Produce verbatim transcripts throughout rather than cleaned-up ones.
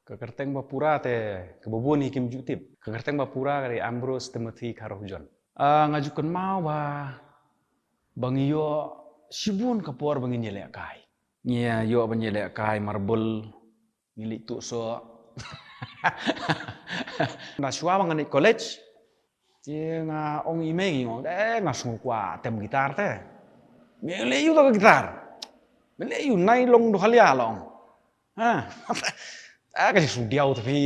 Ka kyrteng ba pura te kaba bun hi kim ju tip. Ka kyrteng ba pura ka dei Ambrose Timothy Kharokjon. Ah, nga ju kynmaw ba, ba ngi ïoh shibun ka por ba ngin ïalehkai. Ngi ïoh ban ïalehkai marbul, ngi leit tuh soh. Na shuwa ba ngan leit college, te nga ong i mei, ngi ong, eh, nga sngew kwah tem gitar te. Me leh ïa u to ka gitar. Me leh ïa u nai long du halia long. Ha. Ah, ka jingsngewdiaw te phi.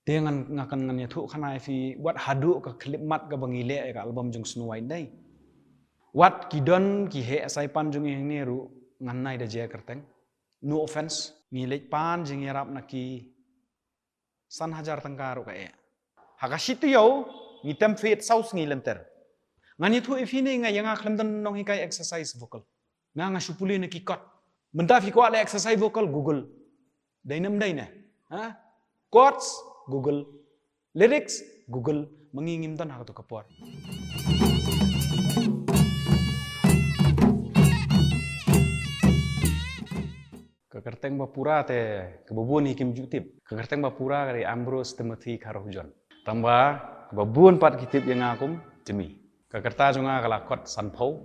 Te ngan, nga kan ngan ïathuh khana ïa phi wat haduh ka khyllipmat kaba ngi leh ïa ka album jong Snow White dei. Wat ki don ki heh saipan jong ngi hangne ruh ngan nai da jia kyrteng. No offense, ngi leit pan jingïarap na ki san hajar tyngka ruh ka eh. Ha ka shi taïew ngi tem fit saw sngi lynter. Ngan ïathuh ïa phi ne nga, ïa nga khlem don nonghikai exercise vocal. Nga, nga shu pule na ki chord. Mynta phi kwah leh exercise vocal, Google. Dei ne ym dei ne? Ha? Chords, Google. Lyrics, Google. Ma ngi ngim don ha kato ka por. Ka kyrteng ba pura te kaba bun hi kim ju tip. Ka kyrteng ba pura ka dei Ambrose Timothy Kharokjon. Tangba kaba bun pat ki tip ïa nga kum Jimmy. Ka kyrta jong nga ka la kot sanphew.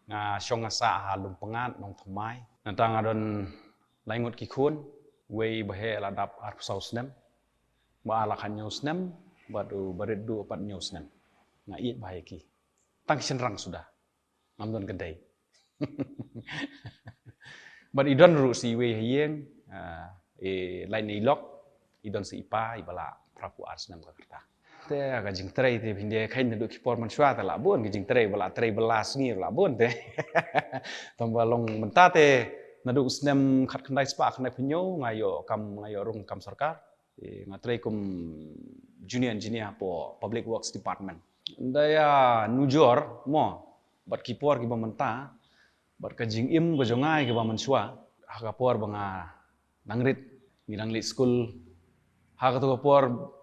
Nga shong nga sah ha Lumpyngat, Nongthymmai. Nangta nga don lai ngut ki khun, wei ba heh la dap arphew saw snem, ba ar la khathynñiew snem, bad u barit duh pat hynñiew snem. Nga ïeit bha ïa ki. Tang ki shynrang suda. Ngam don ka dei. Bad i don ruh sa iwei ha ïing, ah, i lai na i lok, i don sa i pa, i ba la phraphew ar snem ka kyrta. Te ka jingtrei te phin ïa kheiñ naduh ki por mynshuwa te la bun, ka jingtrei ba la trei ba la sngi la bun te. Tangba long mynta te naduh u snem khatkhyndai spah khyndaiphew hynñiew nga ïoh kam, nga ïoh rung kam sorkar. Te nga trei kum junior engineer hapoh Public Works Department. Ynda ïa nujor mo bad ki por kiba mynta bad ka jingim ka jong nga kiba mynshuwa, ha ka por ba nga dang rit, ngi dang leit skul, ha kato ka por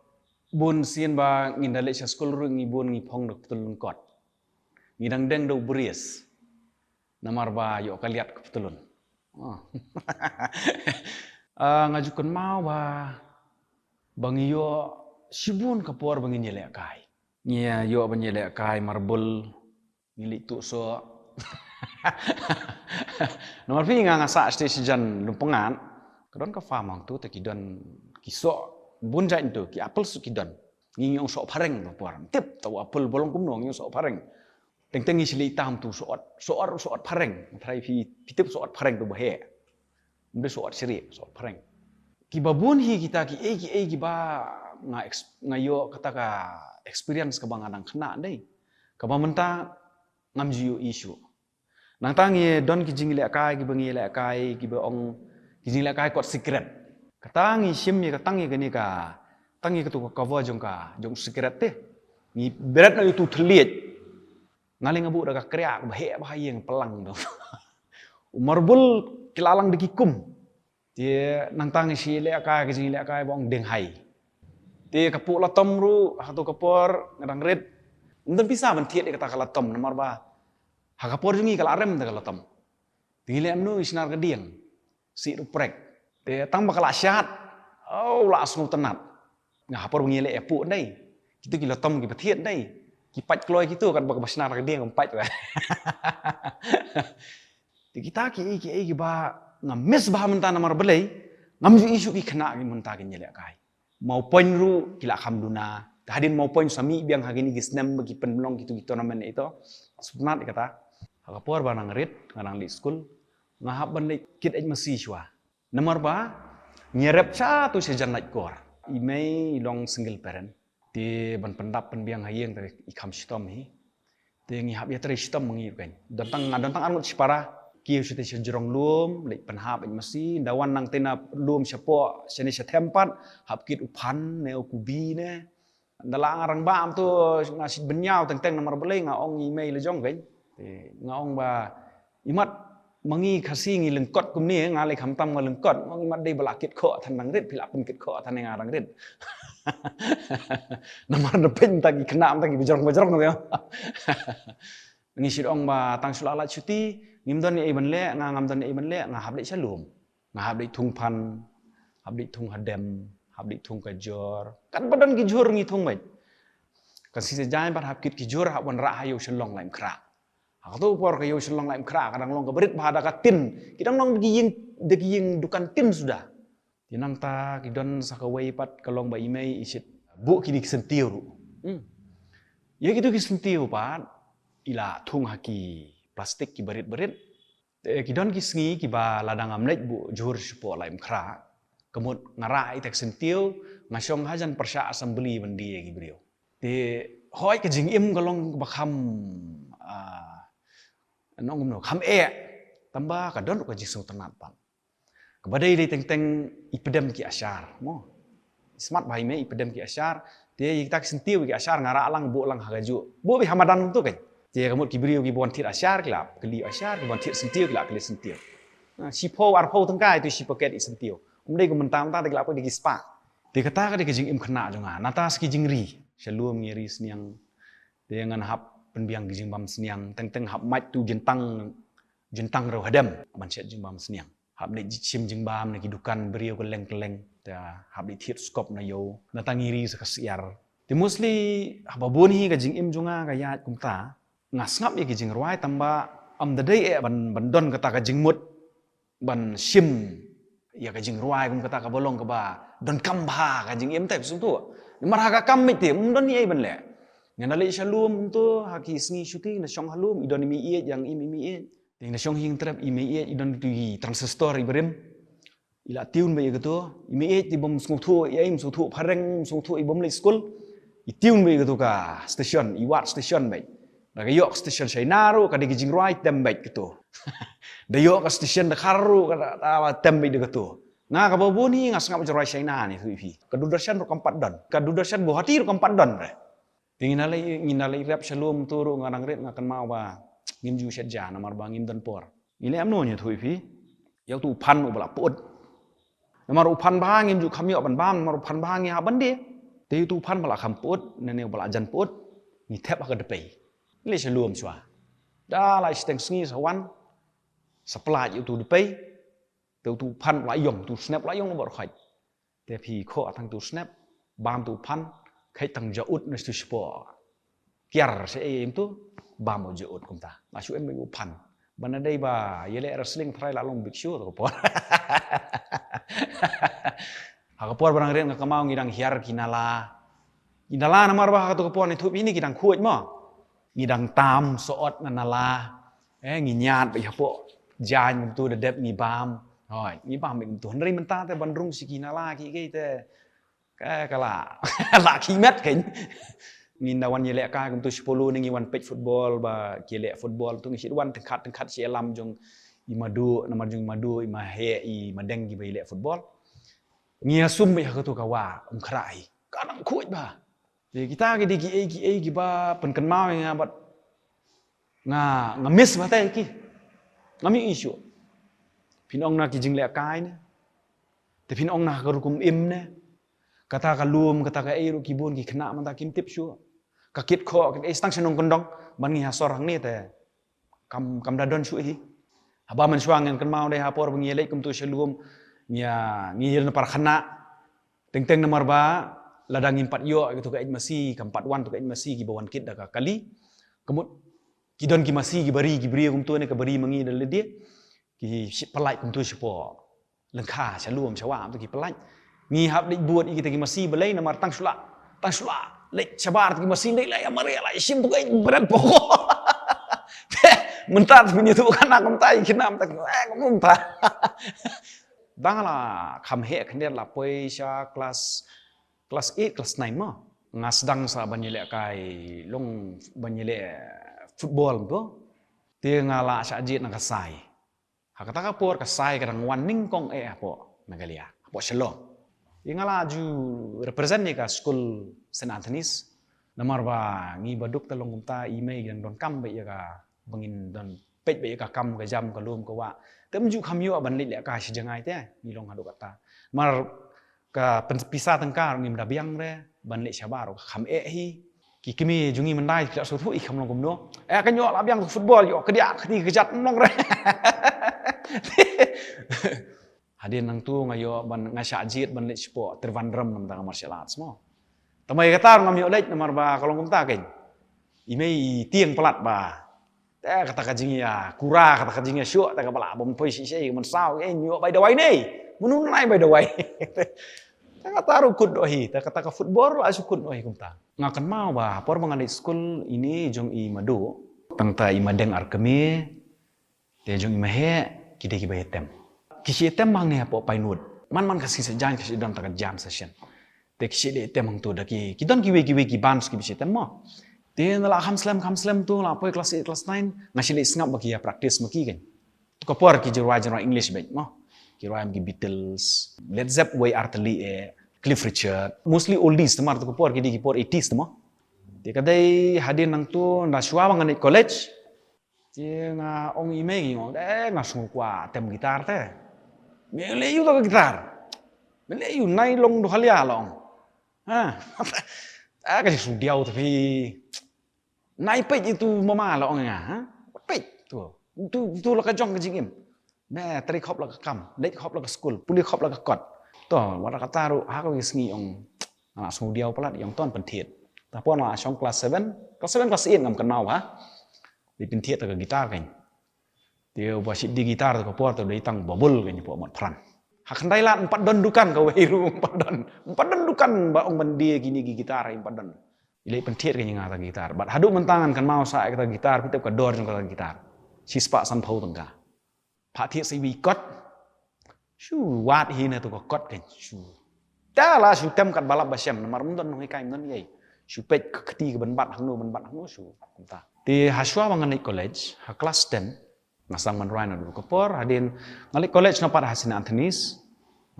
bun sien ba ngin da leit sha skul ruh ngi bun ngi phong da ka putulun kot. Ngi dang deng da u bries. Namar ba ïoh ka liat ka putulun. Oh. Ah, nga ju kynmaw ba, ba ngi ïoh shibun ka por ba ngin ïalehkai. Ngi ïoh ban ïalehkai marbul, ngi leit tuh soh. Namar phi nga nga sah shatei shajan Lumpyngat. Ka don ka farm hangto te ki don ki soh bun jait to, ki apple soh ki don. Ngi ong soh phareng to por. Tip to apple ba long kumno ngi ong soh phareng. Teng teng ngi shu leit tam tu soh ot, soh ot, soh ot phareng. Trai phi, phi tip soh ot phareng tu ba heh. Ym dei soh ot shrieh, soh ot phareng. Kiba bun hi kita ki ei ki ei kiba nga ex-, nga ïoh kata ka experience kaba nga dang khynnah dei. Kaba mynta ngam ju ïoh issue. Nangta ngi don ki jinglehkai kiba ngi lehkai kiba ong ki jinglehkai kot secret. Kata ngi shim ïa ka tang ïa kane ka, tang ïa katu ka cover jong ka, jong secret te. Ngi bret na ïa utu thylliej. Nga leh nga buh da ka kriah ba heh ba ha ïing plang to. U marbul ki la lang da ki kum. Te nangta ngi shu lehkai ka jinglehkai ba ong deng hai. Te ka puk latom ruh ha kato ka por nga dang rit. Ym don pisa ban thied ïa kata ka latom namar ba ha ka por jong ngi ka la rem da ka latom. Te ngi leh kumno, ngi shna ka dieng. Sih ruh prek. Te tang ba ka la shad. Oh, la sngewtynnat. Nga ha por ba ngi leh ïa puk dei. Kito ki latom kiba thied dei. Ki pait kloi kito katba kaba shna ka dieng kam pait. Te kita ki ei ki ei kiba nga miss bha mynta namar balei ngam ju ïohi shuh ki khynnah ki mynta ki ïalehkai. Mawpoiñ ruh ki la kham duna. Te hadien Mawpoiñ sa mih biang ha kine ki snem ba ki pynlong kitu ki tournament ito. Sngewtynnat ïa kata. Ha ka por ba nga dang rit, nga dang leit skul, nga hap ban leit kit eit masi shuwa. Namar ba ngi rep sha tu sha jan lait kor. I mei i long single parent. Te ban pyndap pynbiang ha ïing te i kham shitom hi. Te ngi hap ïatrei shitom ma ngi ruh keiñ. Don tang, nga don tang arngut shipara. Kiew shatei sha jrong lum, leit pynhap eit masi, da wan nangtei na lum shapoh, shane sha them pat, hap kit u phan ne u kubi ne. Da la nga rangbah to nga shit bynñiaw teng teng namar balei nga ong i mei la jong keiñ. Te nga ong ba imat ma ngi Khasi ngi lyngkot kumne, nga lei khamtam nga lyngkot, nga ong imat dei ba la kit khoh than dang rit, phi la pynkit khoh than nga dang rit. Namar da pyn ta ki khynnah mynta ki bajrong bajrong te. Ngi shu ong ba tang shu la lait shuti, ngim don ei ban leh, nga ngam don ei ban leh, nga hap leit sha lum. Nga hap leit thung phan. Hap dih thung hadem, hap dih thung ka jhur. Katba don ki jhur ngi thung beit. Kan shisha jaiñ pat hap kit ki jhur, hap wanrah ha ïew shalong Laitumkhrah. Ha kato ka por ka ïew shalong Laitumkhrah ka dang long kaba rit bha da ka tin. Ki dang long da ki ïing, da ki ïing dukan tin suda. Te nangta ki don sa kawei pat ka long ba i mei i shait buh kine ki syntiew ruh. Hmm. Ïa kito ki syntiew pat i la thung ha ki plastik kiba rit ba rit. Te ki don ki sngi kiba lada ngam leit buh jhur shapoh Laitumkhrah, ka mut nga rah ïa ita ki syntiew, nga shong hajan pyrshah assembly ban die ïa ki briew. Te hooid ka jingim ka long kaba kham, ah, nong kumno, kham eh. Tangba ka don ruh ka jingsngewtynnat pat. Kaba dei dei teng teng i pdem ki ashar, mo. Smat bha i mei i pdem ki ashar, te ïa kita ki syntiew ki ashar nga rah lang buh lang ha kajuh. Buh beit ha madan tu kan. Te ka mut ki briew kiba wan thied ashar ki la kylli ashar, kiba wan thied syntiew ki la kylli syntiew. Ah, shiphew arphew tyngka ïa tu shi paket i syntiew. Ym dei kum mynta, mynta te ki la poi da ki spah. Te kata ka dei ka jingim khynnah jong nga. Nangta sa ki jingri. Shalom ngi ri sniang. Te ngan hap pynbiang ki jingbam sniang. Teng teng hap mait tu jyntang, jyntang rew hadem ban shet jingbam sniang. Hap leit shim jingbam na ki dukan briew kylleng kylleng. Te hap leit thied skop na ïew. Nangta ngi ri sa ka syiar. Te mostly haba bun hi ka jingim jong nga ka ïaid kumta. Nga sngap ïa ki jingrwai tangba ym da dei eh ban, ban don kata ka jingmut ban shim ïa ka jingrwai kum kata kaba long kaba donkam bha ka jingim te sngewthuh. Namar ha ka kam beit te ym don ei ei ban leh. Ngan da leit sha lum kumto ha ki sngi shuti, ngan da shong ha lum, i don i meiieit, ïa nga im i meiieit. Te ngan da shong hi ngan trep i meiieit, i don tu i transistor iba rim. I la tune beit ïa kato, i meiieit te bym sngewthuh ei ei, ym sngewthuh phareng, ym sngewthuh ei ei bym leit skul. I tune beit ïa kato ka station, i wad station beit. Da ka ïoh ka station China ruh ka dei ka jingrwai tem beit kato. Da ïoh ka station Dkhar ruh ka da, da tem beit da kato. Nga kaba bun hi nga sngap jingrwai China ne, ïathuh ïa phi. Ka Doordarshan ruh kam pat don. Ka Doordarshan Guwahati ruh kam pat don re. Te ngin da leit, ngin da leit rep sha lum tu ruh nga dang rit nga kynmaw ba ngim ju shet ja namar ba ngim don por. Ngi leh kumno ngi, ïathuh ïa phi. Ïa utu u phan uba la pyut. Namar u phan bha ngim ju kham ïoh ban bam, namar u phan bha ngi hap ban die. Te utu u phan ba la kham pyut, ne ne uba la jan pyut, ngi thep ha ka dpei. Ngi leit sha lum shuwa. Da lai shiteng sngi sa wan, sa pynlait ïa utu u dpei. Te utu u phan u la ïong, utu u snep u la ïong na bor khoit. Te phi khoh tang utu u snep, bam utu u phan, kheit tang jaut na utu u shapoh. Kiar sha ei ei utu, bam u jaut kumta. La shu em u phan. Ban da dei ba ïaleh wrestling tharai la long big show kato ka por. Ha ka por ba dang rit nga kynmaw ngi dang hiar ki nala. Ki nala namar ba ha kato ka por ne thup ïa kine ki dang khuid mo. Ngi dang tam sohot na nala. Eh, ngi ñiad beit hapoh jaiñ kumtu da dep ngi bam. Hooid, ngi bam beit kumtu. Hynrei mynta te ban rung sha ki nala kiei kiei te ka, ka la, la khie met kein. Ngin da wan ïalehkai kumtu shipolo ne ngi wan peit football ba ki leh football tu ngi shait wan tyngkhat tyngkhat sha ïalam jong i Madu, namar jong i Madu, i Maheh, i Madeng kiba ïaleh football. Ngi ïasum beit ha kato ka wah Umkhrah hi. Ka dang khuid bha. Te kita ki dei kiei kiei kiba pynkynmaw ïa nga bad nga, nga miss bha te ki. Ngam ïohi shuh. Phin ong na ki jinglehkai ne. Te phin ong na ka rukom im ne. Kata ka lum, kata ka ei ruh ki bun ki khynnah mynta kim tip shuh. Ka kit khoh, kit ei tang sha nongkyndong ban ngi ha sor hangne te. Kam, kam da don shuh hi. Haba mynshuwa ngan kynmaw dei ha por ba ngi leit kumtu sha lum, ngi ïa, ngi ïa na par khynnah. Teng teng namar ba lada ngim pat ïoh ïa katu ka eit masi, kam pat wan tu ka eit masi kiba wan kit da ka kali. Ka mut ki don ki masi kiba ri, ki briew kumtu ne kaba ri ma ngi da lade. Ki shait pynlait kumtu shapoh lyngkha sha lum sha wah tu ki pynlait. Ngi hap dei bud ïa kita ki masi balei namar tang shu lah, tang shu lah leit shabar tu ki masi dei lah ïa mareh lah ïa shim tu ka eit bret boko. Te mynta tu ngi tu ka na kumta ïa ki nam ta, eh, kumta. Dang la kham heh khyndiat la poi sha klas, klas eight, klas nine mo. Nga sdang sa ban ïalehkai long ban ïaleh football tu. Te nga la shah jied na ka sai. Ha kata ka por ka sai ka dang wan nyngkong eh hapoh Meghalaya, hapoh Shillong. Ïa nga la ju represent ïa ka skul Saint Anthony's. Namar ba ngi baduk te long kumta i mei ki dang donkam beit ïa ka ba ngin don peit beit ïa ka kam ka jam ka lum ka wah. Te ym ju kham ïoh ban leit lehkai sha jngai te ngi long haduh katta. Namar ka pyn-, pisa tyngka ruh ngim da biang re, ban leit shabar ruh ka kham eh hi. Ki kmie jong ngi mynta ki la sngewthuh i kham long kumno. Eh, ka ñiuh la biang football, ïoh kdiah kti kjat ym long re. Hadien nangtu nga ïoh ban, nga shah jied ban leit shapoh Trivandrum namar ka martial arts mo. Tangba ïa kata ruh ngam ïoh leit namar ba ka long kumta kein. I mei i tieng palat ba. Te kata ka jingïakura, kata ka jingïashoh, te kaba lah ban poi shisha, mynsaw, eh, ïoh bai dawai ne. Mano nai bai dawai. Te kata ruh kut doh hi, te kata ka football la shu kut doh hi kumta. Nga kynmaw ba por ba nga leit skul, ine jong i Madu, tang ta i Madeng Arkmie, te jong i Maheh, ki dei kiba ïatem. Ki shu ïatem hangne hapoh Pinewood. Man man ka sngi Saitjaiñ ka shu don ta ka jam session. Te ki shu ïatem hangtu da ki, ki don kiwei kiwei ki bands kiba shu ïatem mo. Te na la kham slem, kham slem tu, la poi class eight, class nine, nga shu leit sngap ba ki ïa practice ma ki kein. Tu ka por ki ju rwai, ju rwai English beit mo. Ki rwai ki Beatles, Led Zepp wei artylli eh, Cliff Richard. Mostly oldies, namar tu ka por ki dei ki por eighties tu mo. Te ka dei hadien nangtu, nda shuwa ba ngan leit college. Te nga ong i mei, nga ong, eh, nga sngew kwah tem guitar te. Me leh ïa u ta ka guitar. Me leh ïa u, nai long duh halia long. Ha. Ah, ka jingsngewdiaw te phi. Nai peit ïa tu mama long nga, ha. Peit tu. Tu, tu la ka jong ka jingim. Me trei khop la ka kam, leit khop la ka skul, pule khop la ka kot. To, wat la kata ruh, ha kawei ka sngi ong, nga la sngewdiaw palat, ong to pynthied. Tapoh la shong class seven, class seven, class eight ngam kynmaw ha. Dei pynthied ta ka guitar kein. Te ba shu die guitar ta ka por te dei tang babul kein hapoh Motphran. Ha Khyndailad ym pat don dukan kawei ruh, ym pat don. Ym pat don dukan ba ong ban die kine ki guitar, ym pat don. I leit pynthied kein ïa nga ta guitar. Bad haduh mynta ngan kynmaw sa ïa kata guitar, phi tip ka dor jong kata guitar. Shispah sanphew tyngka. Phah thied sa iwei i kot. Shu wad hi na tu ka kot kein. Shu. Te la shu tem katba lap ba shem, namar ym don nonghikai, ym don ei. Shu peit ka kti ka ban bat hangno, ban bat hangno, shu. Kumta. Te ha shuwa ba ngan leit college, ha class ten, nga sdang ban rwai naduh ka por, hadien nga leit college nga pat ha Saint Anthony's.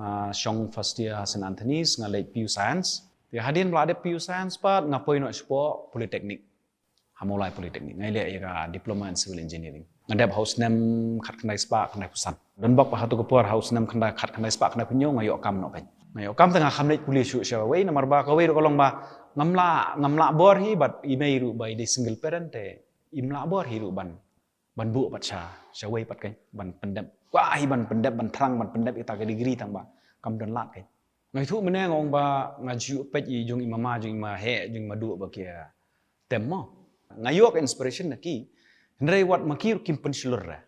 Nga shong first year ha Saint Anthony's, nga leit P U Science. Te hadien ba la dep P U Science pat, nga poi noh shapoh Polytechnic. Ha Mawlai Polytechnic. Nga leh ïa ka Diploma in Civil Engineering. Nga dep ha u snem khatkhyndai spah khyndaiphew san. Donbok pat ha tu ka por ha u snem khyndai, khatkhyndai spah khyndaiphew hynñiew nga ïoh kam noh kein. Nga ïoh kam te nga kham leit pule shuh sha wei namar ba kawei ruh ka long ba ngam lah, ngam lah bor hi bad i mei ruh ba i dei single parent te im lah bor hi ruh ban, ban buh pat sha, sha wei pat kein, ban pyndep. Kwah hi ban pyndep, ban thrang, ban pyndep ïa ta ka degree tang ba kam don lad kein. Nga ïathuh mynne nga ong ba nga ju peit i jong i mama, jong i Maheh, jong i Madu ba ki ïa tem mo. Nga ïoh ka inspiration na ki. Hynrei wat ma ki ruh kim pynshlur re.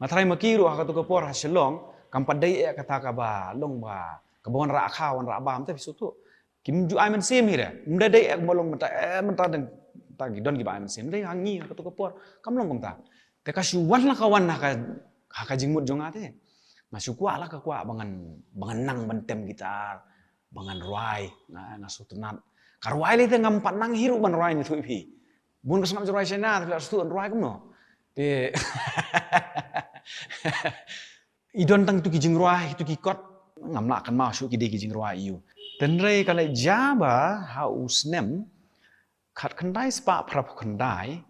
Nga tharai ma ki ruh ha katu ka por ha Shillong, kam pat dei eh kata kaba long ba, kaba wanrah kha, wanrah bam te phi sngewthuh. Kim ju ai mynsiem hi re. Ym da dei eh kumba long mynta, eh, mynta dang, ta ki don kiba ai mynsiem. Hynrei ha ngi ha katu ka por, kam long kumta. Te ka shu wan la ka wan ha ka, ha ka jingmut jong nga te. Nga shu kwah la ka kwah ba ngan, ba ngan nang ban tem guitar, ba ngan rwai, nga, nga sngewtynnat. Ka rwai lei te ngam pat nang hi ruh ban rwai, nga ïathuh ïa phi. Bun ka sngap ju rwai China, te phi la sngewthuh ngan rwai kumno. Te i don tang tu ki jingrwai, tu ki kot, ngam lah kynmaw shuh ki dei ki jingrwai ïa u. Hynrei ka leit jia ba ha u snem khatkhyndai spah phraphew khyndai,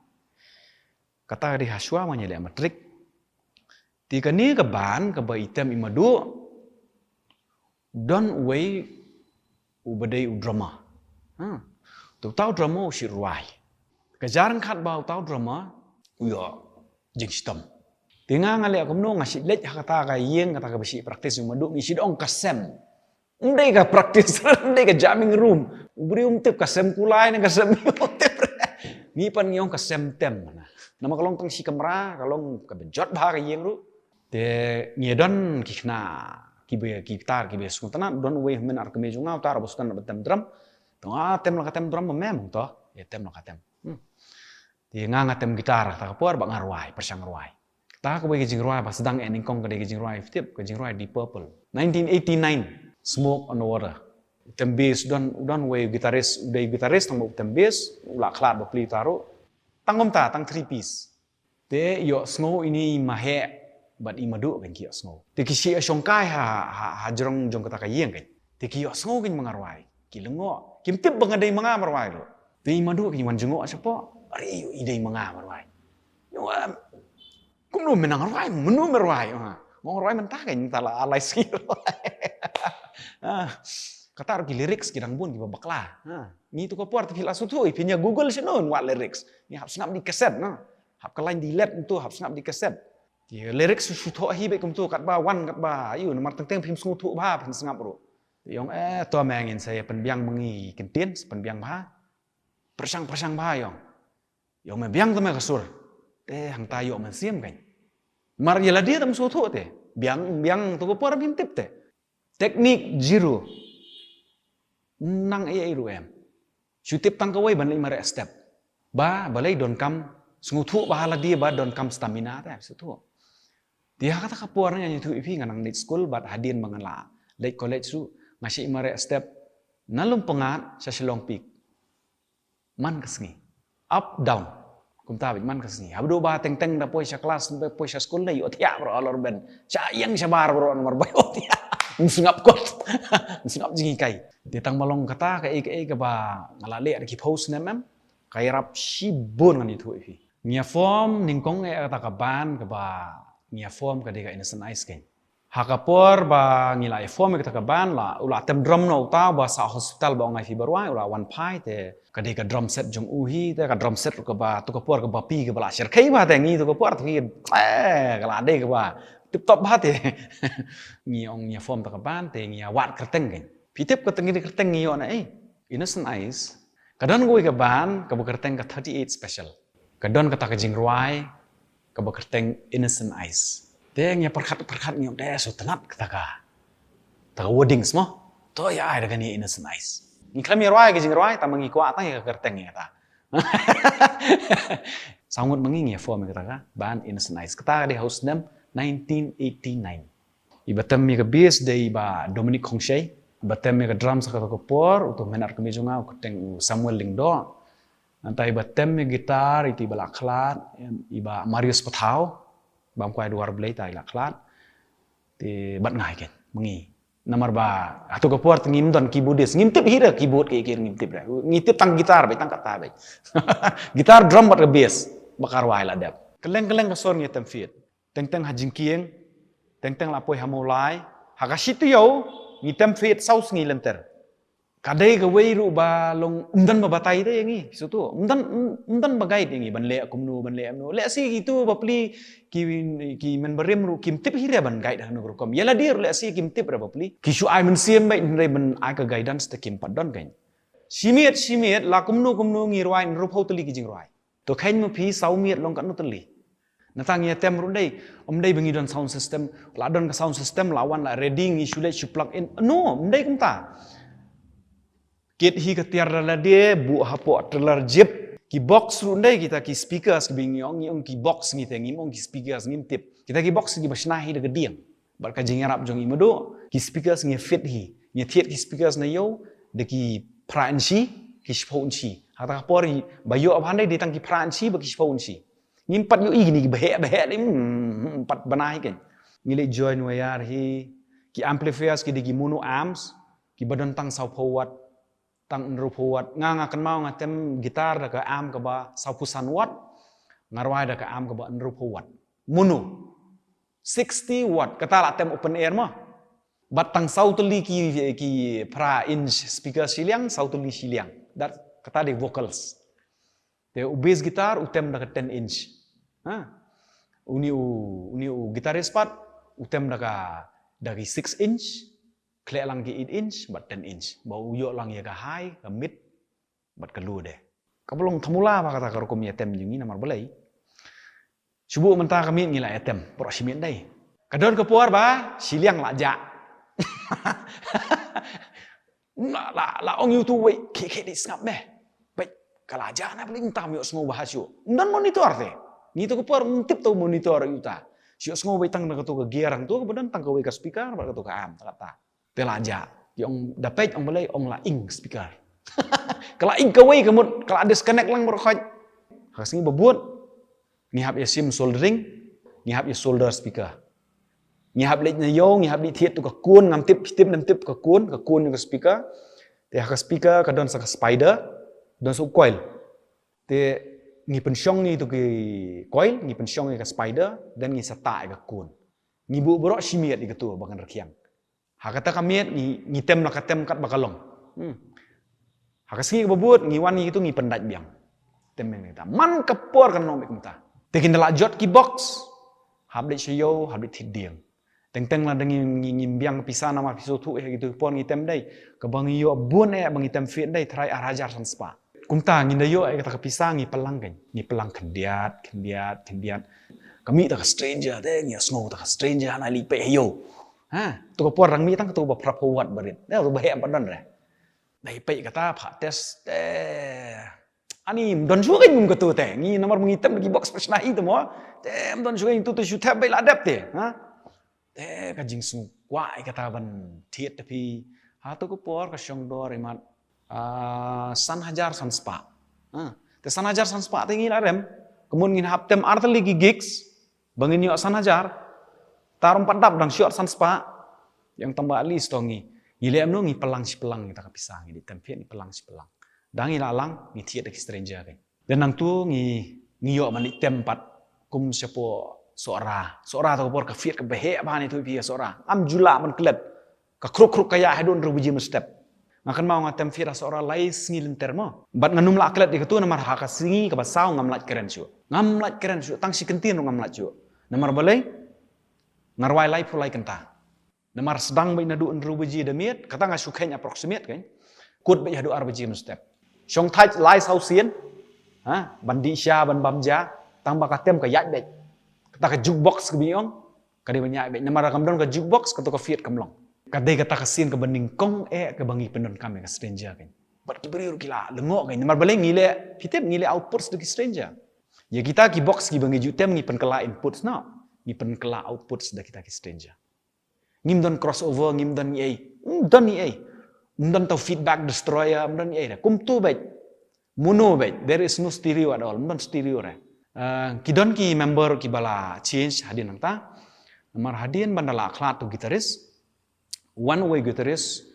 kata ka dei ha shuwa ma nga leh matric. Te kane ka band kaba i tem i Madu, don uwei uba dei u drummer. Ha. Te uta u drummer u shu rwai. Ka jia ryngkat ba uta u drummer u ïoh jingshitom. Te nga nga leh kumno, nga shu leit ha kata ka ïing, kata kaba shu practice u Madu, ngi shu ong ka sem. Ym dei ka practice, ym dei ka jamming room. U briew um tip ka sem kulai ne ka sem, um tip. Ngi pat ngi ong ka sem tem. Namar ka long tang shi kamra, ka long kaba jot bha ka ïing ruh. Te ngi don ki khynnah kiba, ki guitar kiba sngewtynnat, don uwei u hynmen ar kmie jong nga, uta ruh ba sngewtynnat ban tem drum. Te nga tem la ka tem drum ba mem to, ïa tem la ka tem. Hmm. Te nga nga tem guitar, ta ka por ba nga rwai, pyrshang rwai. Ta kawei ka jingrwai ba sdang eh nyngkong ka dei ka jingrwai, phi tip, ka jingrwai Deep Purple. Nineteen eighty-nine, Smoke on the Water. U tem bass don, u don uwei u guitarist, u dei guitarist tang ba u tem bass, u la khlad bapli uta ruh. Tang kumta, tang three piece. Te ïohsngew ine i Maheh bad i Madu kein ki ïohsngew. Te ki shu ïashongkai ha, ha, ha jrong jong kata ka ïing kein. Te ki ïohsngew kein ma nga rwai. Ki lyngngoh. Kim tip ba nga dei ma nga ba rwai ruh. Te i Madu kein wan jngoh shapoh. Are, i dei ma nga ba rwai. Ïoh, em, kumno me nang rwai, mano me rwai. Ha. Nga ong rwai mynta kein, mynta la lai sngi rwai. Ah, kata ruh ki lyrics ki dang bun kiba bakla. Ha. Ngi tu ka por te phi la sngewthuh, phin ïa Google shano wat lyrics. Ngi hap sngap da i cassette, no. Hap ka line delete ntu, hap sngap da i cassette. Ki lyrics shu thoh hi beit kumtu, katba wan katba ïoh, namar teng teng phim sngewthuh bha, phim sngap ruh. Te ong, eh, to me, ngin sa ïa pynbiang ma ngi ki ktien, pynbiang bha. Pyrshang, pyrshang bha ïong. Ïong me biang te me ka sur. Te hangta ïoh mynsiem kein. Mar ïa lade tam sngewthuh te. Biang, biang tu ka por phim tip te. Teknik zero. Nang ei ei ruh em. Shu tip tang kawei ban leit mareh step. Ba, balei donkam sngewthuh bha lade ba donkam stamina te, sngewthuh. Te ha kata ka por nga ïathuh ïa phi, nga nang leit skul bad hadien ba nga la leit college ruh nga shait mareh step na Lympung Ngat sha Shillong Peak. Man ka sngi. Up, down. Kumta beit man ka sngi. Haba dei ba teng teng da poi sha klas, da poi sha skul, da ïohthiah baroh halor bench. Sha ïeng shabar baroh namar ba ïohthiah. Ym sngap kot. Ym sngap jinghikai. Te tang ba long kata kaei kaei kaba nga la leh da ki phew snem em, ka ïarap shibun, ngan ïathuh ïa phi. Ngi ïa form nyngkong eh kata ka band kaba ngi ïa form ka dei ka Innocent Eyes kein. Ha ka por ba ngi la ïa form ïa kata ka band, la, u la tem drum noh uta uba sah hospital ba ong ai phi ba rwai, u la wan phai, te ka dei ka drum set jong u hi, te ka drum set ruh kaba tu ka por kaba phi kaba la shyrkhei bha, te ngi tu ka por te phi, eh, ka la dei kaba tip top bha te. Ngi ong ngi ïa form kata ka band, te ngi ïa wad kyrteng kein. Phi tip ka teng, kyrteng ngi ïoh na ei? Innocent Eyes. Ka don kawei ka band kaba kyrteng ka thirty-eight Special. Ka don kata ka jingrwai kaba kyrteng Innocent Eyes. Te ngi ïa pyrkhat pyrkhat ngi ong, te sngewtynnat kata ka, kata ka wordings mo. To ïa ai da kane Innocent Eyes. Ngi khlem ïa rwai ka jingrwai, tang ba ngi kwah tang ïa ka kyrteng ïa kata. Saw ngut ma ngi, ngi ïa form ïa kata ka band Innocent Eyes. Kata ka dei ha u snem nineteen eighty-nine. Iba tem ïa ka bass dei i Bah Dominic Khongshei. Iba tem ïa ka drums ha kata ka por, uto u meh ar kmie jong nga, u kyrteng u Samuel Lyngdoh. Nangta iba tem ïa ka guitar, ito iba la khlad, i Bah Marius Pathaw, bam kwai duwar Blei, ta i la khlad. Te bad nga hi kein, ma ngi. Namar ba hato ka por te ngim don keyboardist, ngim tip hi da keyboard kaei kaei, ngim tip da. Ngi tip tang guitar beit, tang kata beit. Guitar, drum bad ka bass, ba ka rwai la dep. Kylleng kylleng ka sor ngi tem fit. Teng teng ha jingkieng, teng teng la poi ha Mawlai, ha ka shi taïew ngi tem fit saw sngi lynter. Ka dei kawei ruh ba long ym don ba batai te ïa ngi, shuh tu. Ym don, ym don ba guide ïa ngi ban leh kumno, ban leh kumno. Lehse kitu bapli ki, ki men barim ruh kim tip hi re ban guide ha kano ka rukom. Ïa lade ruh lehse kim tip re bapli. Ki shu ai mynsiem beit hynrei ban ai ka guidance te kim pat don kein. Shi miet shi miet la kumno kumno ngi rwai hynriewphew tylli ki jingrwai. To kheiñ ma phi, saw miet long katno tylli. Nangta ngi ïa tem ruh, ym dei, ym dei ba ngi don sound system, la don ka sound system, la wan la ready, ngi shu leit shu plug in. No, ym dei kumta. Kit hi ka tiar da lade, buh hapoh trailer jeep. Ki box ruh ym dei, kita ki speakers kiba ngi ong, ngi ong ki box ngi te, ngim ong ki speakers, ngim tip. Kita ki box kiba shna hi da ka dieng. Bad ka jingïarap jong i Madu, ki speakers ngi fit hi. Ngi thied ki speakers na ïew da ki phra inshi, ki shiphew inshi. Ha kata ka por ba ïoh ba hynrei dei tang ki phra inshi bad ki shiphew inshi. Ngim pat ïohi kine kiba heh ba heh, ym pat bna hi kein. Ngi leit join wire hi. Ki amplifiers ki dei ki mono amps, kiba don tang sawphew watt, tang hynriewphew watt. Nga, nga kynmaw nga tem guitar da ka amp kaba sawphew san watt, nga rwai da ka amp kaba hynriewphew watt. Mono. Sixty watt, kata la tem open air mo. Bad tang saw tylli ki, ki phra inch speaker shiliang, saw tylli shiliang. That, kata dei vocals. Te u bass guitar u tem da ka ten inch. Ha? Uni u, uni u guitarist pat u tem da ka, da ki six inch, khleh lang ki eight inch bad ten inch. Ba u ïoh lang ïa ka high, ka mid, bad ka low de. Kaba long thmula ba kata ka rukom ïa tem jong ngi, namar balei? Shu buh mynta ka miet ngi la ïa tem, baroh shi miet dei. Ka don ka por ba shiliang la jah. La, la, la ong ïa utu wei, khie, khie dei sngap me. Beit, ka la jah na, balei mynta ym ïohsngew bha shuh. Ym don monitor te. Ngi tu ka por ym tip tu monitor ïa uta. Shu ïohsngew beit tang na katu ka gear hangtu, kaba don tang kawei ka speaker bad katu ka amp, ta kata. Te la jah. Ki ong da peit, ong balei, ong la ing speaker. Ka la ing kawei ka mut, ka la disconnect lang baroh khoit. Ha ka sngi ba bud, ngi hap ïa shim soldering, ngi hap ïa solder speaker. Ngi hap leit na ïew, ngi hap leit thied tu ka kun, ngam tip, tip ngam tip ka kun, ka kun ka speaker. Te ha ka speaker ka don sa ka spider, don sa u coil. Te ngi pynshong ïa tu ki coil, ngi pynshong ïa ka spider, then ngi sa tah ïa ka kun. Ngi buh baroh shi miet ïa katu ba kan rkhiang. Ha kata ka miet ngi, ngi tem la ka tem katba ka long. Hmm. Ha ka sngi kaba bud ngi wan ngi tu ngi pyndait biang. Tem biang kita. Man ka por kan long beit kumta. Te kin da la jot ki box. Hap dei sha ïew, hap dei thied dieng. Teng teng la dang ngi ngi biang pisa namar pisa thuh ïa kitu ki por ngi tem dei. Kaba ngi ïoh bun eh ba ngi tem fit dei tharai ar hajar san spah. Kumta ngi da ïoh eh kata ka pisa ngi pynlang kan. Ngi pynlang khyndiat, khyndiat, khyndiat. Ka mih ta ka stranger te ngi sngew ta ka stranger na li pei ha ïew. Ha, tu ka por dang mih tang katu ba phrap forward barit. Te tu ba heh ba don re. Dei pei kata pha test te. Ani mdon shuh kan mum katu te. Ngi namar ngi tem ki box pashna hi te mo. Te mdon shuh kan tu te shu thep bai la dep te. Ha? Te ka jingsngewkwah ïa kata ban thied te phi. Ha tu ka por ka shong dor imat. Ah, san hajar san spah. Ha. Te san hajar san spah te ngi la rem. Kumno ngin hap tem ar tylli ki gigs. Ba ngin ïoh san hajar. Tarum pat dap dang shuh san spah. Ïa tang ba at least to ngi. Ngi leh mno ngi pynlang shi pynlang ïa ta ka pisa ngi dei tem fit ngi pynlang shi pynlang. Dang ngi la lang ngi thied da ki stranger kan. Te nangtu ngi ngi ïoh ban leit tem pat kum shapoh Sohra. Sohra tu ka por ka fit kaba heh bha ngi tu phi Sohra. Am ju lah ban klet. Ka khruk khruk ka ïa haduh hynriew baje mynstep. Nga kynmaw nga tem fit ha Sohra lai sngi lynter mo. Bad ngan ym lah klet ïa katu namar ha ka sngi kaba saw ngam lah kren shuh. Ngam lah kren shuh tang shi kyntien ruh ngam lah shuh. Namar balei? Nga rwai laiphew lai kynta. Namar sdang beit naduh hynriew baje da miet, kata nga shu kheiñ approximate kan. Kut beit haduh ar baje mynstep. Shong thait lai saw sien. Ha, ban dih sha, ban bam ja, tang ba ka tem ka ïaid beit. Kata ka jukebox ka biang, ka dei ban ïaid beit. Namar kam don ka jukebox, kata ka fit kam long. Ka dei kata ka sien kaba nyngkong eh kaba ngi pyndonkam ïa ka stranger kan. Bad ki briew ruh ki la lyngngoh kan. Namar balei ngi leh, phi tip ngi leh outputs da ki stranger. Ïa kita ki box kiba ngi ju tem ngi pynkylla inputs noh. Ngi pynkylla outputs da kita ki stranger. Ngim don crossover, ngim don ei. Ngim don ei. Ngim don tau feedback destroyer, ngim don ei. Kumtu beit. Mono beit. There is no stereo at all. Ngim don stereo re. Eh, ki don ki member kiba la change hadien nangta. Namar hadien ban da la khlad tu guitarist. One way guitarist.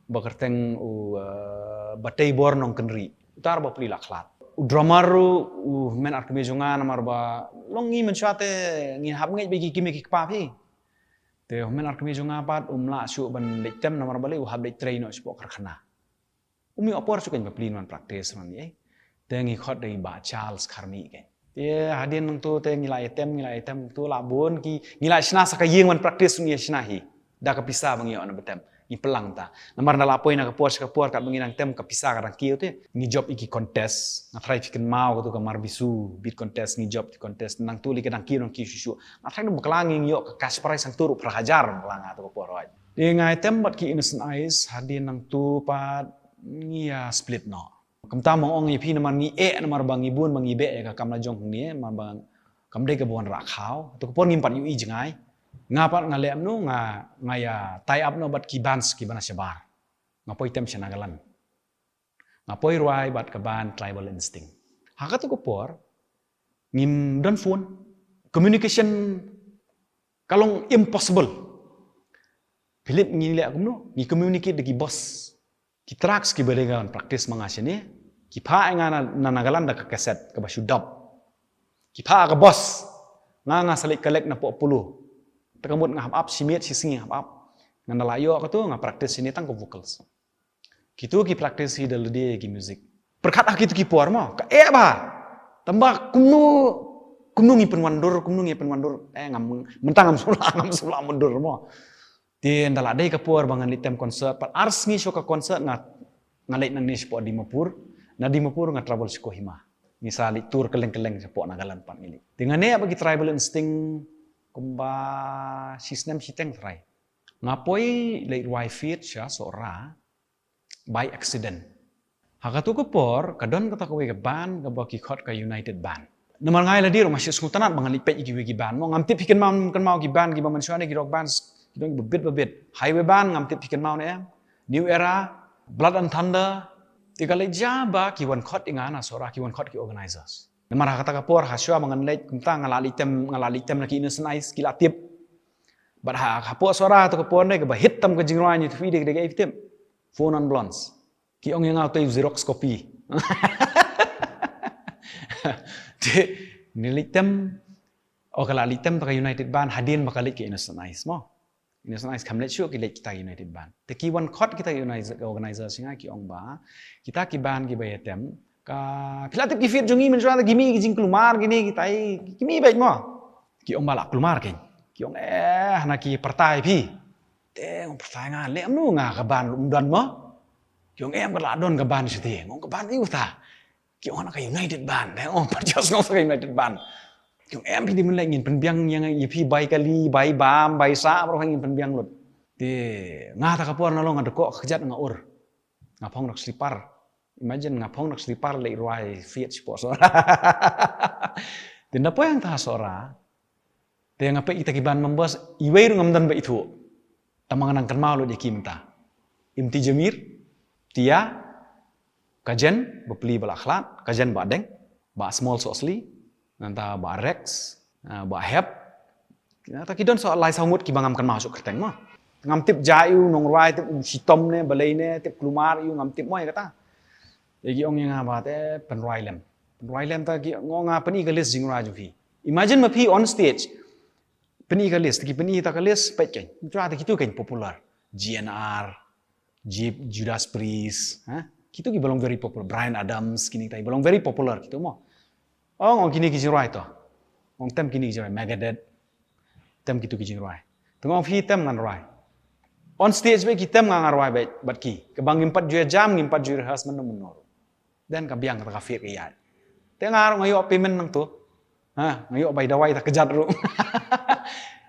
Ba kyrteng u, eh, Bateibor Nongkynrih. Uta re ba pli la khlad. U drummer ruh, u men ar kmie jong nga namar ba long ngi mynshuwa te ngi hap ngeit ba ki kmie ki kpa phi. Te u men ar kmie jong nga pat um lah shuh ban leit tem namar balei u hap leit trei noh shapoh karkhana. Um ïoh por shuh kan ba pli ban practice ban ïa. Te ngi khot da i Bah Charles Kharmih kan. Te hadien nangtu te ngi la ïa tem, ngi la ïa tem tu la bun ki, ngi la shna sa ka ïing ban practice ngi ïa shna hi. Da ka pisa ba ngi ïoh na ba tem. Ngi pynlang ta. Namar na la poi na ka por sha ka por kat ba ngi dang tem ka pisa ka dang kiew te. Ngi jop ïa ki contest. Nga tharai phi kynmaw katu ka Marbisu beat contest ngi jop ki contest. Nangtu lei ka dang kiew dang kiew shuh shuh. Nga tharai nang bakla ngi ïoh ka cash prize nangtu ruh phra hajar bakla nga tu ka por hoi. Te nga ïa tem bad ki Innocent Eyes hadien nangtu pat ngi ïa split noh. Kumta ma nga ong ïa phi namar ngi eh namar ba ngi bun ba ngi beh ïa ka kam la jong ngi namar ba kam dei kaba wanrah khaw. Tu ka por ngim pat ïohi jngai. Nga pat nga leh mno nga, nga ïa tie up noh bad ki bands kiba na shabar. Nga poi tem sha Nagaland. Nga poi rwai bad ka band Tribal Instinct. Ha katu ka por ngim don phone. Communication ka long impossible. Philip ngi leh kumno? Ngi communicate da ki boss. Ki tracks kiba dei ngan practice ma nga shane. Ki phah ïa nga na, na Nagaland da ka cassette kaba shu dub. Ki phah ka boss. Nga nga sa leit collect na poh Polo. Te ka mut nga hap ap shi miet shi sngi hap ap. Ngan da la ïoh katu nga practice shane tang ka vocals. Kitu ki practice hi da lade ki music. Pyrkhat ha kitu ki por mo, ka eh bha. Tangba kumno, kumno ngi pynwandur, kumno ngi pynwandur. Eh, ngam, mynta ngam sula, ngam sula mundur mo. Te nda la dei ka por ba ngan leit tem concert, pat ar sngi shuwa ka concert nga, nga leit nangne shapoh Dimapur. Na Dimapur nga travel sha Kohima. Ngi sa leit tour kylleng kylleng shapoh Nagaland pat ngi leit. Te nga neh bad ki Tribal Instinct kumba shi snem shiteng trai. Nga poi leit rwai feat sha Sohra. By accident. Ha katu ka por, ka don kata kawei ka band, kaba ki khot ka United Band. Namar nga ïa lade ruh nga shu sngewtynnat ba ngan leit peit ïa kiwei ki band. Mo ngam tip phi kynmaw, kynmaw ki band, kiba mynshuwa ne ki rock bands, ki don kiba bit ba bit. Highway Band, ngam tip phi kynmaw ne em. New Era, Blood and Thunder. Te ka leit ja ba ki wan khot ïa nga na Sohra, ki wan khot ki organizers. Namar ha kata ka por, ha shuwa ba ngan leit, kumta nga la leit tem, nga la leit tem na ki Innocent Eyes, ki la tip. Bad ha, hapoh Sohra tu ka por ne, kaba hit tam ka jingrwai ne, tu phi dei, dei, dei, tip. Four Non Blondes. Ki ong ïa nga utei u Xerox copy. Te, ngi leit tem, o ka la leit tem ta ka United Band, hadien ba ka leit ka Innocent Eyes mo. Innocent Eyes kam leit shuh, ki leit kita United Band. Te ki wan khot kita United organizer sha nga ki ong ba, kita ki band kiba ïa tem, ka, phi la tip ki feat jong ngi mynshuwa ki mih ki jingkulmar kine kita, ki mih beit mo. Ki ong ba lah kulmar kein. Ki ong eh, hana ki pyrthai phi. Te nga ong pyrthai nga, leh kumno nga ka band ruh ym don mo. Ki ong em ka lah don ka band shatei. Nga ong ka band aiu kata. Ki ong hana ka United Band. Te nga ong pyrshah sngewbha ka United Band. Ki ong em phi dei mynleit ngin pynbiang ïa nga ïa phi bai kali, bai bam, bai sah, baroh ngin pynbiang lut. Te nga ta ka por na long nga dkoh kjat nga ur. Nga phong da ka slipar. Imagine nga phong da ka slipar leit rwai feat shapoh Sohra. Te na poi hangta ha Sohra. Te nga peit kita ki band members, iwei ruh ngam don ba ithuh. Tangba nga nang kynmaw lut ïa ki mynta. Imti Jamir, Tia, ka Jen, bapli ba la khlad, ka Jen ba deng, ba Small Sohsli, nangta ba Rex, ah, ba Hep. Nangta ki don sa lai saw ngut kiba ngam kynmaw shuh kyrteng mo. Ngam tip jait u nongrwai, tip u shitom ne, balei ne, tip kulmar u ngam tip mo ïa kata. Te ki ong ïa nga ba te pynrwai lem. Pynrwai lem ta ki ong nga pyni ka list jingrwai jong phi. Imagine ma phi on stage. Pyni ka list, ki pyni ta ka list, peit kein. Mynta ta kitu kein popular. G N R, Jeep, Judas Priest, ha? Kitu kiba long very popular. Bryan Adams, kine kita kiba long very popular kitu mo. Ong, ong kine ki jingrwai to. Ong tem kine ki jingrwai, Megadeth. Tem kitu ki jingrwai. Te nga ong phi tem ngan rwai. On stage bad ki tem nga ngan rwai bad, bad ki. Kaba ngim pat ju ïa jam, ngim pat ju rehearse mynno mynno ruh. Then ka biang kata ka feat ka ïaid. Te nga ruh nga ïoh payment nangtu. Ha, nga ïoh bai dawai ta kjat ruh.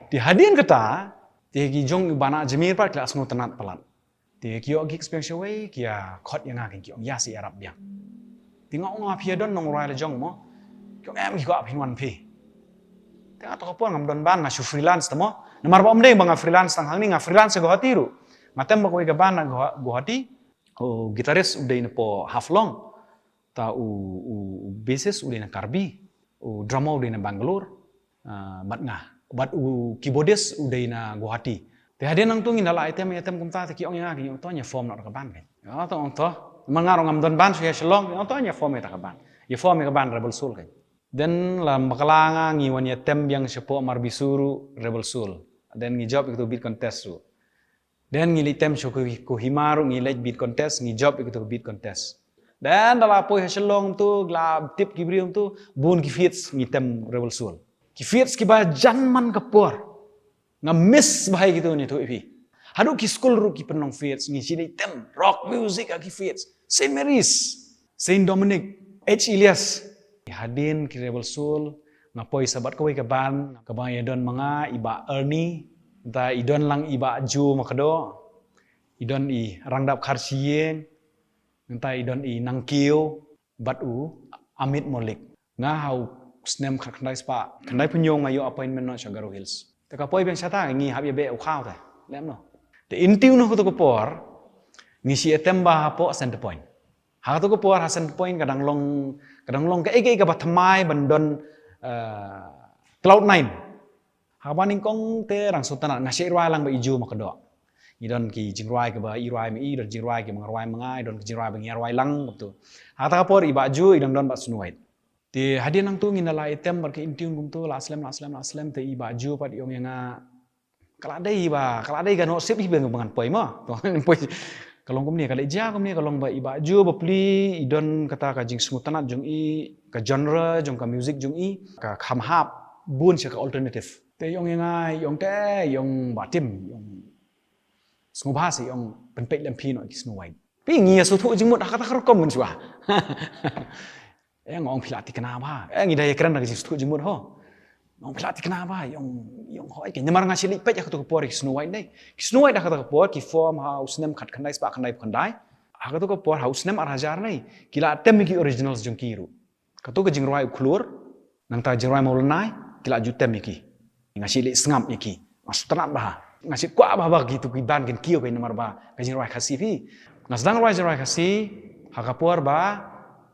Te hadien kata, te ki jong u Bana Jamir pat ki la sngewtynnat palat. Te ki ïoh ki experience shawei, ki ïa khot ïa nga kein ki ong ïa sa ïarap biang. Te nga ong nga phi ïa don nongrwai la jong mo. Ki ong em ki kwah phin wan phi. Te nga to ka por ngam don band nga shu freelance ta mo. Namar ba ym dei ba nga freelance tang hangne nga freelance sha Guwahati ruh. Nga tem ba kawei ka band na Guwa-, Guwahati. U guitarist u dei na poh Haflong. Ta u, u, u bassist u dei na Karbi. U drummer u dei na Bangalore. Ah, bad nga. Bad u keyboardist u dei na Guwahati. Te hadien nangtu ngin da la item, item kumta te ki ong ïa nga ki ong to ngi ïa form noh ka band kein. Ïa to ong to. Namar nga ruh ngam don band shuh ïa Shillong, ïa to ngi ïa form ïa ta ka band. Ïa form ïa ka band Rebel Soul kein. Then la bakla nga ngi wan ïa tem biang shapoh Marbisu ruh Rebel Soul. Then ngi jop ïa katu beat contest ruh. Then ngi leit tem sha Ko-, Kohima ruh ngi leit beat contest, ngi jop ïa katu beat contest. Then da la poi ha Shillong tu, la tip ki briew tu, bun ki feats ngi tem Rebel Soul. Ki feats kiba jan man ka por. Nga miss bha ïa kitu ne tu ïa phi. Haduh ki skul ruh ki pynlong feats, ngi shu leit tem rock music ha ki feats. Saint Mary's, Saint Dominic, H Elias. Hadien ki Rebel Soul, nga poi sa bad kawei ka band, kaba ïa don ma nga, i Bah Ernie, nangta i don lang i Bah Joe Makdoh, i don i Rangdap Kharshiing, nangta i don i Nangkiew, bad u Amit Malik. Nga ha u snem khatkhyndai spah khyndaiphew hynñiew nga ïoh appointment noh sha Garo Hills. Te ka poi biang shata ngi hap ïa beh u khaw te. Lem noh. Te in tune noh katu ka por ngi shu ïa tem bha hapoh Centrepoint. Ha katu ka por ha Centrepoint ka dang long, ka dang long kaei kaei kaba thymmai ban don, eh, Cloud Nine. Haba nyngkong te dang sngewtynnat nga shu rwai lang bad i Joe Makdoh. Ngi don ki jingrwai kaba i rwai ma i, don jingrwai kiba nga rwai ma nga, i don ki jingrwai ba ngi rwai lang kumtu. Ha kata ka por i Bah Joe i dang don bad Snow White. Te hadien nangtu ngin da la item bad ka in tune kumtu la slem, la slem, la slem te i Bah Joe pat i ong ïa nga ka la dei ba, ka la dei ka noh sip hi ba ngan poi ma. To poi ka long kumne, ka leh jia kumne, ka long ba i Bah Joe bapli i don kata ka jingsngewtynnat jong i, ka genre jong ka music jong i ka kham hap bun sha ka alternative. Te i ong ïa nga, i ong te, i ong Bah Tim, i ong sngewbha sa, i ong pynpeit lem phi noh ki Snow White. Phi ngi ïa sngewthuh jingmut ha kata ka rukom mynshuwa. Eh, nga ong phi la thikna bha. Eh, ngi da ïa kren da ka jingsngewthuh jingmut ho. Nga ong phi la thikna bha, i ong, i ong hooid kein. Namar nga shu leit peit ha katu ka por ki Snow White ne. Ki Snow White ha katu ka por ki form ha u snem khatkhyndai spah khyndaiphew khyndai. Ha katu ka por ha u snem ar hajar ne. Ki la tem ki originals jong ki ruh. Katu ka jingrwai u Khlur, nangta jingrwai Mawlynnai, ki la ju tem ïa ki. Nga shu leit sngap ïa ki. Nga sngewtynnat bha. Nga shu kwah bha ba kitu ki band kin kiew kein namar ba ka jingrwai Khasi phi. Nga sdang rwai jingrwai Khasi, ha ka por ba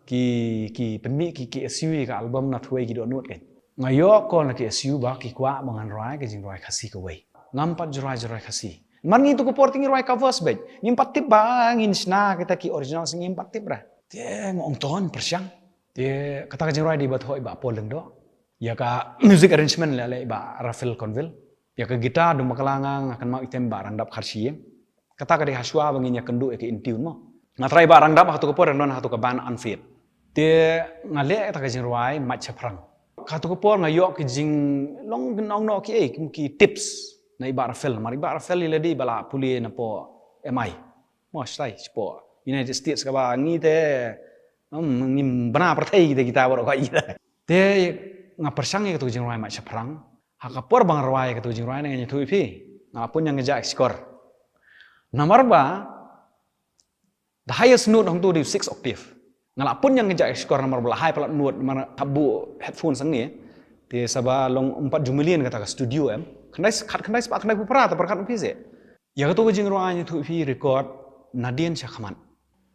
ki, ki pynmih ki, ki K S U ïa ka album Nathwei Ki Dohnud kein. Nga ïoh call na K S U ba ki kwah ba ngan rwai ka jingrwai Khasi kawei. Ngam pat ju rwai jingrwai Khasi. Namar ngi tu ka por te ngi rwai covers beit. Ngim pat tip ba ngin shna kita ki original, ngim pat tip re. Te nga ong to pyrshang. Te kata ka jingrwai dei ba thoh i Bah Paul Lyngdoh. Ïa ka music arrangement leh leh i Bah Raphael Conville. Ïa ka guitar dang bakla nga, nga kynmaw i tem Bah Rangdap Kharshiing. Kata ka dei hashwa ba ngin ïa kynduh ïa ka in tune mo. Nga trai Bah Rangdap ha katu ka por, dang don ha katu ka band Unfit. Te nga leh kata ka jingrwai Mait Shaphrang. Kato ka por nga ïoh ki jinglong, nong noh ki, eh, ki, ki tips na i Bah Rafael. Namar i Bah Rafael i la dei ba la pule napoh M I. Mo shtai shapoh United States, kaba ngi te, hmm, ngim bna pyrthei kita, kita baroh ka ita. Te nga pyrshang ïa kato ka jingrwai Mait Shaphrang. Ha ka por ba nga rwai kato ka jingrwai ne, nga ïathuh ïa phi, nga la pun ïa nga jah skor. Namar ba the highest note hangto dei six octave. Nga la pun ïa nga jah skor namar ba la high palat note, namar hap buh headphone sangeh. Te sa ba long ym pat ju mlien kata ka studio em. Khyndai, khat khyndai spah khyndai phew phra, te pyrkhat phi seh. Ïa kato ka jingrwai nga ïathuh ïa phi, record nadien sha khmat.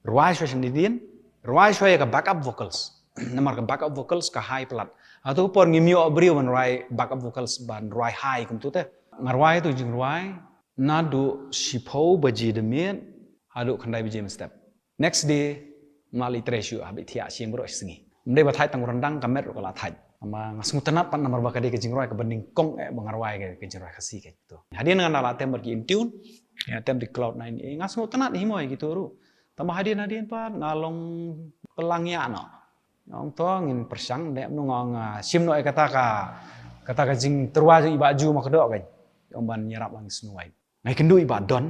Rwai shuwa sha nadien, rwai shuwa ïa ka backup vocals. Namar ka backup vocals ka high palat. Hato ka por ngim ïoh briew ban rwai backup vocals ban rwai high kumto te. Nga rwai kato ka jingrwai naduh shiphew baje da miet haduh khyndai baje mynstep. Next day, nga la leit trei shuh, hap leit thiah sha ïing baroh shi sngi. Ym dei ba thait tang u ryndang, ka met ruh ka la thait. Namar nga sngewtynnat pat namar ba ka dei ka jingrwai kaba nyngkong eh ba nga rwai ka, ka jingrwai Khasi kato. Hadien nga la tem bad ki Intune, ïa tem da ki Cloud Nine, eh, nga sngewtynnat hi mo ïa kito ruh. Tangba hadien hadien pat nga long pynlang ïa noh. Nga ong to ngin pyrshang, dei mano nga ong, ah, shim noh ïa kata ka, kata ka jingtyrwa jong i Bah Ju Makdoh kan. Ong ban ïarap ha ki Snow White. Nga ïakynduh i Bah Don,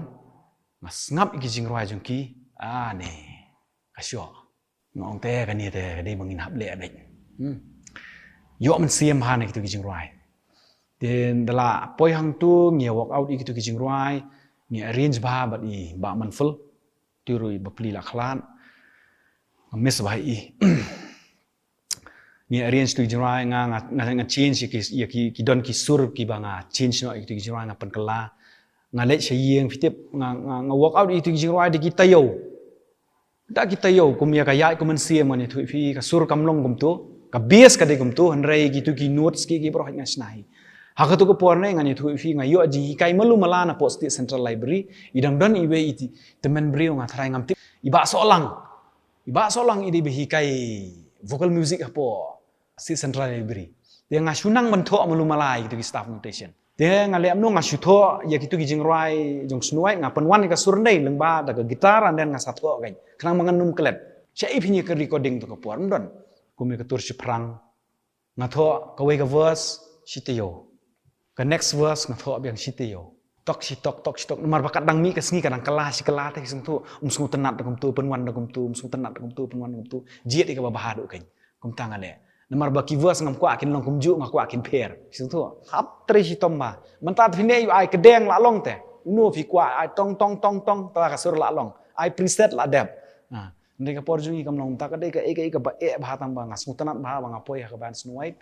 nga sngap ïa ki jingrwai jong ki, ah ne, ka shoh. Nga ong te kane te ka dei ba ngin hap leh beit. Hmm. Ïoh mynsiem bha na kito ki jingrwai. Te da la poi hangto ngi ïa work out ïa kito ki jingrwai, ngi arrange bha bad i Bah Manful, te ruh i bapli la khlad. Nga miss bha i. Ngi arrange tu ki jingrwai, nga, nga, nga, nga change ïa ki, ïa ki, ki don ki sur kiba nga change noh ïa kito ki jingrwai, nga pynkylla. Nga leit sha ïing, phi tip, nga, nga, nga work out ïa kito ki jingrwai da ki taïew. Da ki taïew, kum ïa ka ïaid kum mynsiem, ngan ïathuh ïa phi, ka sur kam long kumto, ka bass ka dei kumto, hynrei kito ki notes ki, ki baroh nga shna hi. Ha kato ka por ne ngan ïathuh ïa phi, nga ïoh jinghikai malu mala napoh State Central Library, i dang don iwei i tymmen briew, nga tharai ngam tip, i Bah Sohlang. I Bah Sohlang i dei ba hikai vocal music hapoh State Central Library. Te nga shu nang ban thoh malu mala ïa kito ki staff notation. Te nga leh kumno, nga shu thoh ïa kito ki jingrwai jong Snow White, nga pynwan ïa ka sur ndai lyngba da ka guitar, and then nga sa thoh kan. Khnang ba ngan ym klet. Sha i phi ïa ka recording to ka por ym don. Kum ïa ka Tur Shaphrang. Nga thoh kawei ka verse shi taïew. Ka next verse nga thoh biang shi taïew. Tok shi tok, tok shi tok. Namar ba kat dang mih ka sngi ka dang kylla shi kylla te, ki sngewthuh, ym sngewtynnat da kumto, pynwan da kumto, ym sngewtynnat da kumto, pynwan da kumto. Jied ïa kaba bha haduh kan. Kumta nga leh. Namar ba ki verse ngam kwah kin long kumjuh, nga kwah kin pher. Ki sngewthuh. Hap trei shitom bha. Mynta te phin ïohi ai kdeng la long te. Uno phi kwah ai tong tong tong tong, te ka sur la long. Ai preset la dep. Ha. Hynrei ka por jong ngi kam long kumta, ka dei kaei kaei kaba eh bha, tangba nga sngewtynnat bha ba nga poi ha ka band Snow White.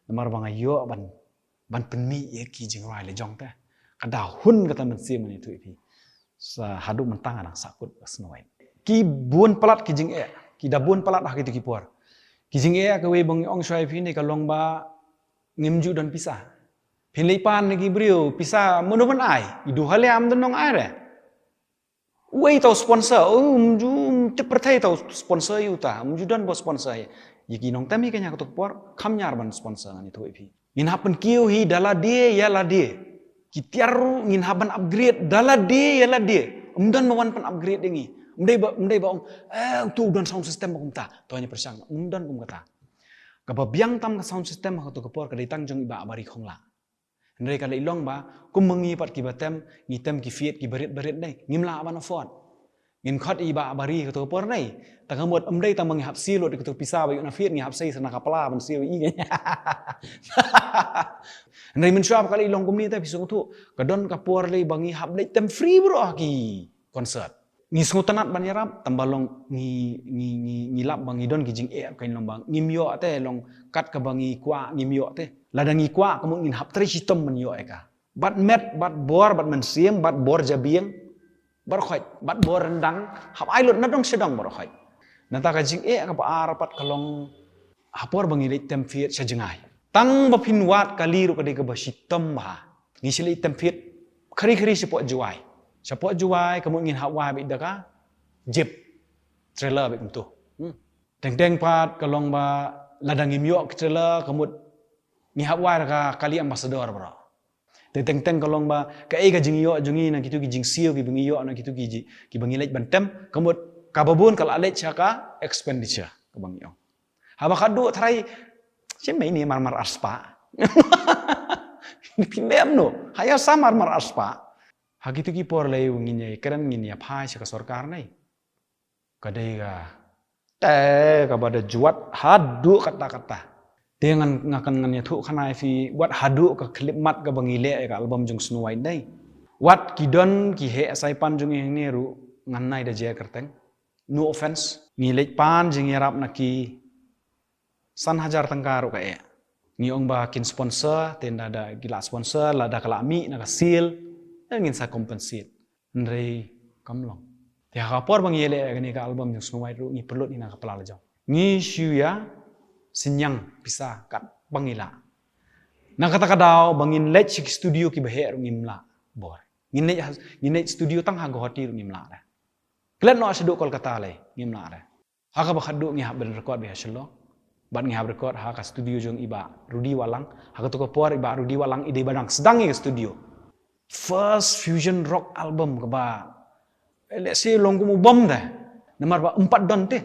Namar ba nga ïoh ban, ban pynmih ïa ki jingrwai la jong te. Ka da hun kata mynsiem, ngan ïathuh ïa phi. Sa haduh mynta nga dang sahkut bad Snow White. Ki bun palat ki jingeh, ki da bun palat ha kito ki por. Ki jingeh kawei ba ngi ong shuwa ïa phi ne ka long ba ngim ju don pisa. Phin leit pan na ki briew, pisa mano ban ai, i Duhaliam don nong ai re. Uei tau sponsor, um ju, um tip pyrthei tau sponsor ïa uta, um ju don ba sponsor ïa. Ïa ki nongtem ïa kane ha kato ka por, kham ñiar ban sponsor, ngan ïathuh ïa phi. Ngin hap pynkiew hi da lade ïa lade. Ki tiar ruh ngin hap ban upgrade da lade ïa lade. Um don ba wan pyn upgrade ïa ngi. Um dei ba, um dei ba ong, eh, uto u don sound system ba kumta. To ngi pyrshang, um don kum kata. Kaba biang tam ka sound system ha kato ka por ka dei tang jong i Bah Bari Khongla. Hynrei ka leit long ba, kum ma ngi pat kiba tem, ngi tem ki Fiat kiba rit ba rit dei, ngim lah ban afford. Ngin khot i Bah Bari kato ka por dei. Tang ka mut ym dei tang ba ngi hap siew lut kato ka pisa ba ïoh na Fiat, ngi hap sei sa na ka pla ban siew i. Hynrei mynshuwa ba ka leit long kumne te phi sngewthuh, ka don ka por dei ba ngi hap leit tem free baroh ha ki concert. Ngi sngewtynnat ban ïarap, tangba long ngi, ngi, ngi, ngi lap ba ngi don ki jingeh, ka long ba ngim ïoh te, long kat kaba ngi kwah ngim ïoh te. Lada ngi kwah, ka mut ngin hap trei shitom ban ïoh ïa ka. Bad met, bad bor, bad mynsiem, bad bor jabieng, baroh khoit, bad bor ryndang, hap ai lut na dong sha dong baroh khoit. Nangta ka jingeh kaba ar pat ka long ha por ba ngi leit tem Fiat sha jngai. Tang ba phin wad kali ruh ka dei kaba shitom bha. Ngi sa leit tem Fiat khari khari shapoh Jowai. Shapoh Jowai ka mut ngin hap wai beit da ka jeep trailer beit kumto. Hmm. Teng teng pat ka long ba lada ngim ïoh ki trailer ka mut ngi hap wai da ka kali ambassador baroh. Te teng teng ka long ba kaei ka jingïoh jong ngi na kito ki jingsiew kiba ngi ïoh na kito ki ji-, kiba ngi leit ban tem, ka mut kaba bun ka la leit sha ka expenditure kaba ngi ong. Haba ka duh tharai Shi mei ne marmar arspah. Phi mem no. Haya sa marmar arspah. Ha kitu ki por lei ngin ïa kren ngin ïa phai sha ka sorkar nei. Ka dei ka te kaba da jwat haduh katta katta. Te ngan nga kan ngan ïathuh khana ïa phi wat haduh ka khyllipmat kaba ngi leh ïa ka album jong Snow White nei. Wat ki don ki heh saipan jong ngi hangne ruh ngan nai da jer kyrteng. No offense. Ngi leit pan jingïarap na ki san hajar tyngka ruh ka eh. Ngi ong ba kin sponsor, te nda da ki la sponsor, lada ka la mih na ka sale, eh, ngin sa compensate. Hynrei kam long. Te ha ka por ba ngi leh kane ka album jong Snow White ruh ngi pynlut hi na ka pla la jong. Ngi shu ïa synñiang pisa kat ba ngi lah. Na kata ka daw ba ngin leit sha ki studio kiba heh ruh ngim lah bor. Ngin leit ha, ngin leit studio tang ha Guwahati ruh ngim lah re. Klet noh shaduh Kolkata lei ngim lah re. Ha kaba khatduh ngi hap ban record beit ha Shillong. Bad ngi hap record ha ka studio jong i Bah Rudy Walang. Ha katu ka por i Bah Rudy Walang i dei ba dang sdang ïa ka studio. First fusion rock album kaba, eh, lehse long kum u bom de. Namar ba ym pat don te.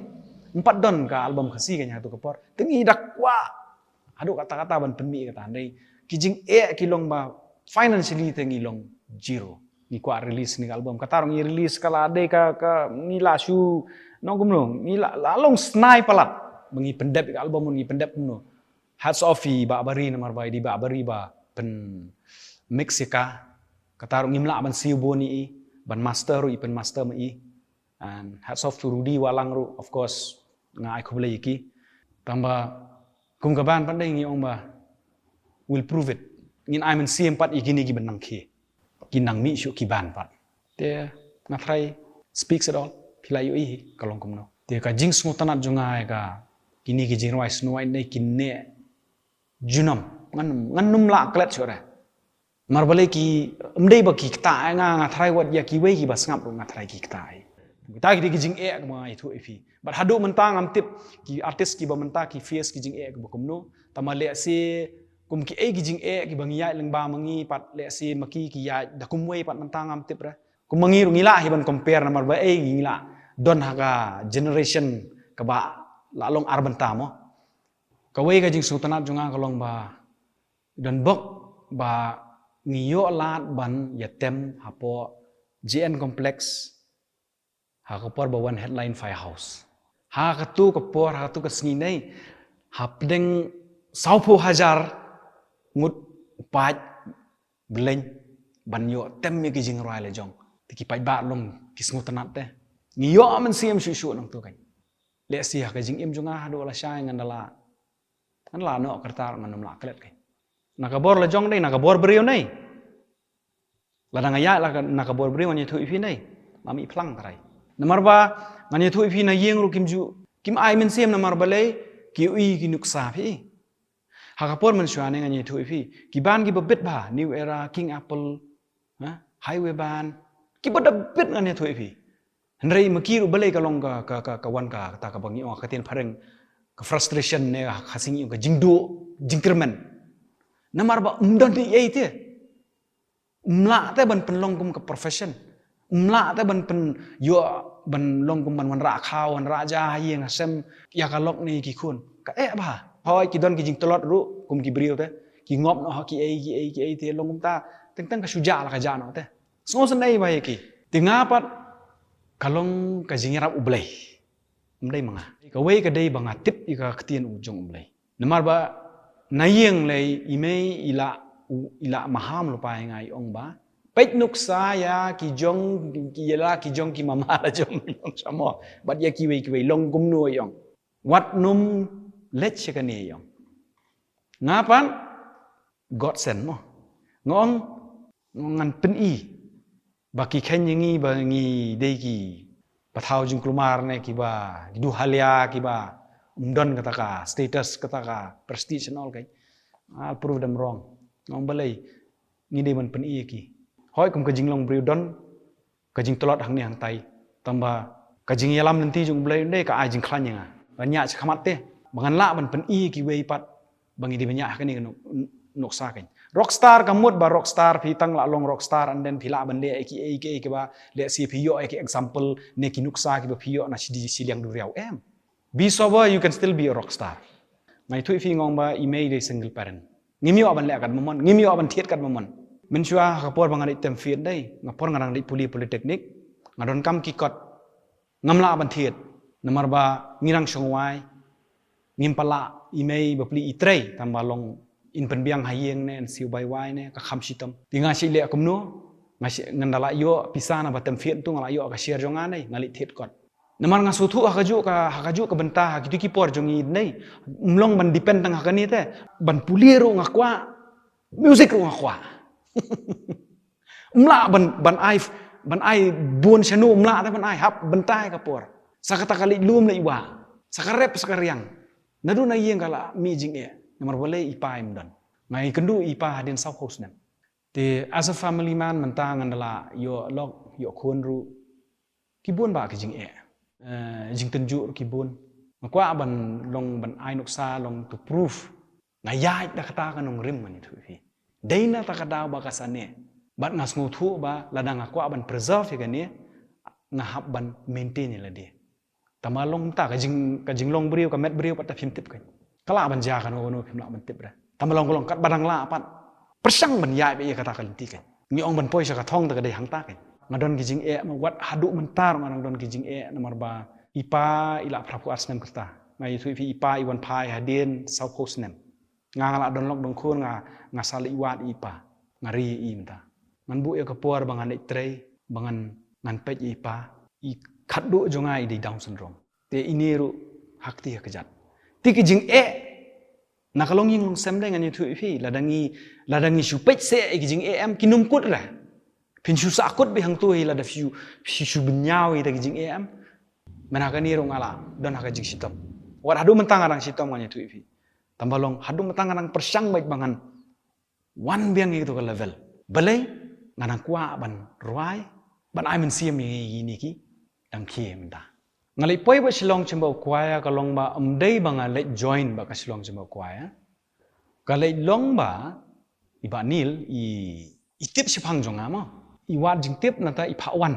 Ym pat don ka album Khasi kane ha katu ka por. Te ngi da kwah haduh katta katta ban pynmih kata, hynrei ki jingeh ki long ba financially te ngi long zero. Ngi kwah release kane ka album, kata ruh ngi release ka la dei ka, ka ngi la shu nong kumno, ngi la, la long snai palat ba ngi pyndep ka album, ngi pyndep kumno. Hats off ïa i Bah Bari namar ba i dei Bah Bari ba pyn mix ïa ka. Kata ruh ngim lah ban siew bun ïa i, ban master ruh i pyn master ma i. And hats off to Rudy Walang ruh, of course, nga ai khublei ïa ki. Tang ba kum ka band pat dei ngi ong ba we'll prove it. Ngin ai mynsiem pat ïa kine kiba nang khie. Ki nang mih shuh ki band pat. Te nga tharai speaks it all. Phi la ïohi hi ka long kumno. Te ka jingsngewtynnat jong nga ïa ka kine ki jingrwai Snow White ne kine junom. Ngan, ngan nym lah klet shuh re. Namar balei ki, ym dei ba ki ktah ïa nga, nga tharai wat ïa kiwei kiba sngap ruh nga tharai ki ktah ïa. Kita ki dei ki jingeh kiba nga ïathuh ïa phi. Bad haduh mynta ngam tip ki artist kiba mynta ki face ki jingeh kiba kumno. Tangba lehse kum kiei ki jingeh kiba ngi ïaid lyngba ma ngi pat lehse ma ki ki ïaid da kumwei pat mynta ngam tip re. Kum ma ngi ruh ngi lah hi ban compare namar ba ei ngi lah don ha ka generation kaba la long ar bynta mo. Kawei ka jingsngewtynnat jong nga ka long ba don bok ba ngi ïoh lad ban ïatem hapoh J N Complex ha ka por ba wan headline Firehouse. Ha katu ka por, ha katu ka sngi nei, hapdeng sawphew hajar ngut paid bleiñ ban ïoh tem ïa ki jingrwai la jong. Te ki paidbah long ki sngewtynnat te. Ngi ïoh mynsiem shuh shuh nangtu kan. Lehse ha ka jingim jong nga haduh lashai ngan da la, ngan la noh kyrta ngan nym lah klet kan. Na ka bor la jong dei, na ka bor briew nei. Lada nga ïaid la ka, na ka bor briew ngan ïathuh ïa phi nei. Lam i phlang trai. Namar ba ngan ïathuh ïa phi na ïing ruh kim ju, kim ai mynsiem namar balei ki ui ki nuksa phi. Ha ka por mynshuwa ne ngan ïathuh ïa phi. Ki band kiba bit bha, New Era, King Apple, ha? Highway Band. Kiba da bit ngan ïathuh ïa phi. Hynrei ma ki ruh balei ka long ka, ka, ka, ka wan ka, kata kaba ngi ong ka ktien phareng, ka frustration ne ka, ka sngi ong ka jingduh, jingkyrmen. Namar ba ym don ei ei te. Ym lah te ban pynlong kum ka profession. Ym lah te ban pyn ïoh ban long kum ban wanrah khaw, wanrah ja ha ïing ha sem ïa ka lok ne ki khun. Ka eh bha. Hoi ki don ki jingtlot ruh kum ki briew te. Ki ngop noh ha kiei kiei kiei te long kumta. Teng teng ka shu jah la ka jah noh te. Sngewsynei bha ïa ki. Te nga pat ka long ka jingïarap U Blei. Ym dei ma nga. Kawei ka dei ba nga tip ïa ka ktien u jong U Blei. Namar ba na ïing lei i mei i la, u, i la maham lypa ïa nga i ong ba peit nuksa ïa ki jong, ïa la ki jong ki mama la jong, shamor. Bad ïa kiwei kiwei long kumno i ong. Wat nym leit sha kane i ong. Nga pat God send mo. Nga ong ngan pyni ba ki kheiñ ïa ngi ba ngi dei ki pathaw jingkulmar ne kiba ki duhalia kiba ym don kata ka status, kata ka prestige and all kan. I'll prove them wrong. Nga ong balei ngi dei ban pyni ïa ki. Hoi kum ka jinglong briew don ka jingtlot hangne hangtai. Tangba ka jingïalam lynti jong U Blei ym dei ka ai jingkhlaiñ ïa nga. Ban ïa shakhmat te ba ngan lah ban pyni ïa kiwei pat ba ngi dei ban ïa ha kane ka nuk-, nuksa kan. Rockstar ka mut ba rockstar phi tang la long rockstar and then phi lah ban leh ïa kiei kiei kiba lehse phi ïoh ïa ki example ne ki nuksa kiba phi ïoh na shi di shi liang duriaw em. Be sober, you can still be a rockstar. Nga ïathuh ïa phi, nga ong ba i mei dei single parent. Ngim ïoh ban leh katba mon, ngim ïoh ban thied katba mon. Mynshuwa ha ka por ba nga dei tem field dei, nga por nga dang dei pule polytechnic, nga donkam ki kot. Ngam lah ban thied namar ba ngi rang shong wai. Ngim pat lah, i mei bapli i trei, tang ba long in pynbiang ha ïing ne, in siew bai wai ne, ka kham shitom. Te nga shu leh kumno? Nga shu, ngan da lah ïoh pisa na ba tem field tu, nga lah ïoh ka share jong nga ne, nga leit thied kot. Namar nga sngewthuh ha kajuh ka, ha kajuh ka bynta ha kito ki por jong ngi ne, ym long ban depend tang ha kane te, ban pule ruh nga kwah, music ruh nga kwah. Ym lah ban, ban ai, ban ai bun shano, ym lah te ban ai, hap bynta ïa ka por. Sa kata ka leit lum leit wah, sa ka rep sa ka riang. Naduh na ïing ka la mih jingeh, namar balei? I pa im don. Nga ïakynduh i pa hadien saw phew snem. Te as a family man mynta ngan da lah ïoh lok, ïoh khun ruh. Ki bun bah ki jingeh. Eh, jingtynjuh ruh ki bun. Nga kwah ban long, ban ai nuksa long to prove. Nga ïaid da kata ka nongrim, ngan ïathuh ïa phi. Dei na kata ka daw ba ka sangeh. Bad nga sngewthuh ba lada nga kwah ban preserve ïa kane, nga hap ban maintain ïa lade. Tang ba long mynta ka jing, ka jinglong briew, ka met briew pat te phim tip kein. Ka lah ban jia kano kano phim lah ban tip re. Tang ba long ka long katba dang lah pat. Pyrshang ban ïaid beit ïa kata ka lynti kein. Ngi ong ban poi sha ka thong te ka dei hangta kein. Nga don ki jingeh, wat haduh mynta ruh nga dang don ki jingeh namar ba i pa i la phra phew ar snem kata. Nga ïathuh ïa phi, i pa i wan phai hadien saw phew snem. Nga, nga la don lok don khun, nga, nga sa leit wad ïa i pa. Nga ri ïa i mynta. Ngan buh ïa ka por ba ngan leit trei, ba ngan, ngan peit ïa i pa. I khatduh jong nga i dei Down syndrome. Te ine ruh ha kti ha kjat. Te ki jingeh na ka longïing longsem dei, ngan ïathuh ïa phi, lada ngi, lada ngi shu peit seh ïa ki jingeh em, kin ym kut re. Phin shu sah kut beit hangto hi lada phi shu, phi shu bynñiaw ïa kita ki jingeh em. Mynta ha kane ruh nga la don ha ka jingshitom. Wat haduh mynta nga dang shitom, ngan ïathuh ïa phi. Tang ba long haduh mynta nga dang pyrshang beit ba ngan wan biang ïa kato ka level. Balei? Nga dang kwah ban rwai, ban ai mynsiem ïa kine ki dang khie mynta. Nga leit poi bad Shillong Chamber of Choir ka long ba ym dei ba nga leit join bad ka Shillong Chamber of Choir. Ka leit long ba i Bah Neil i, i tip shaphang jong nga mo. I wad jingtip, nangta i phah wan.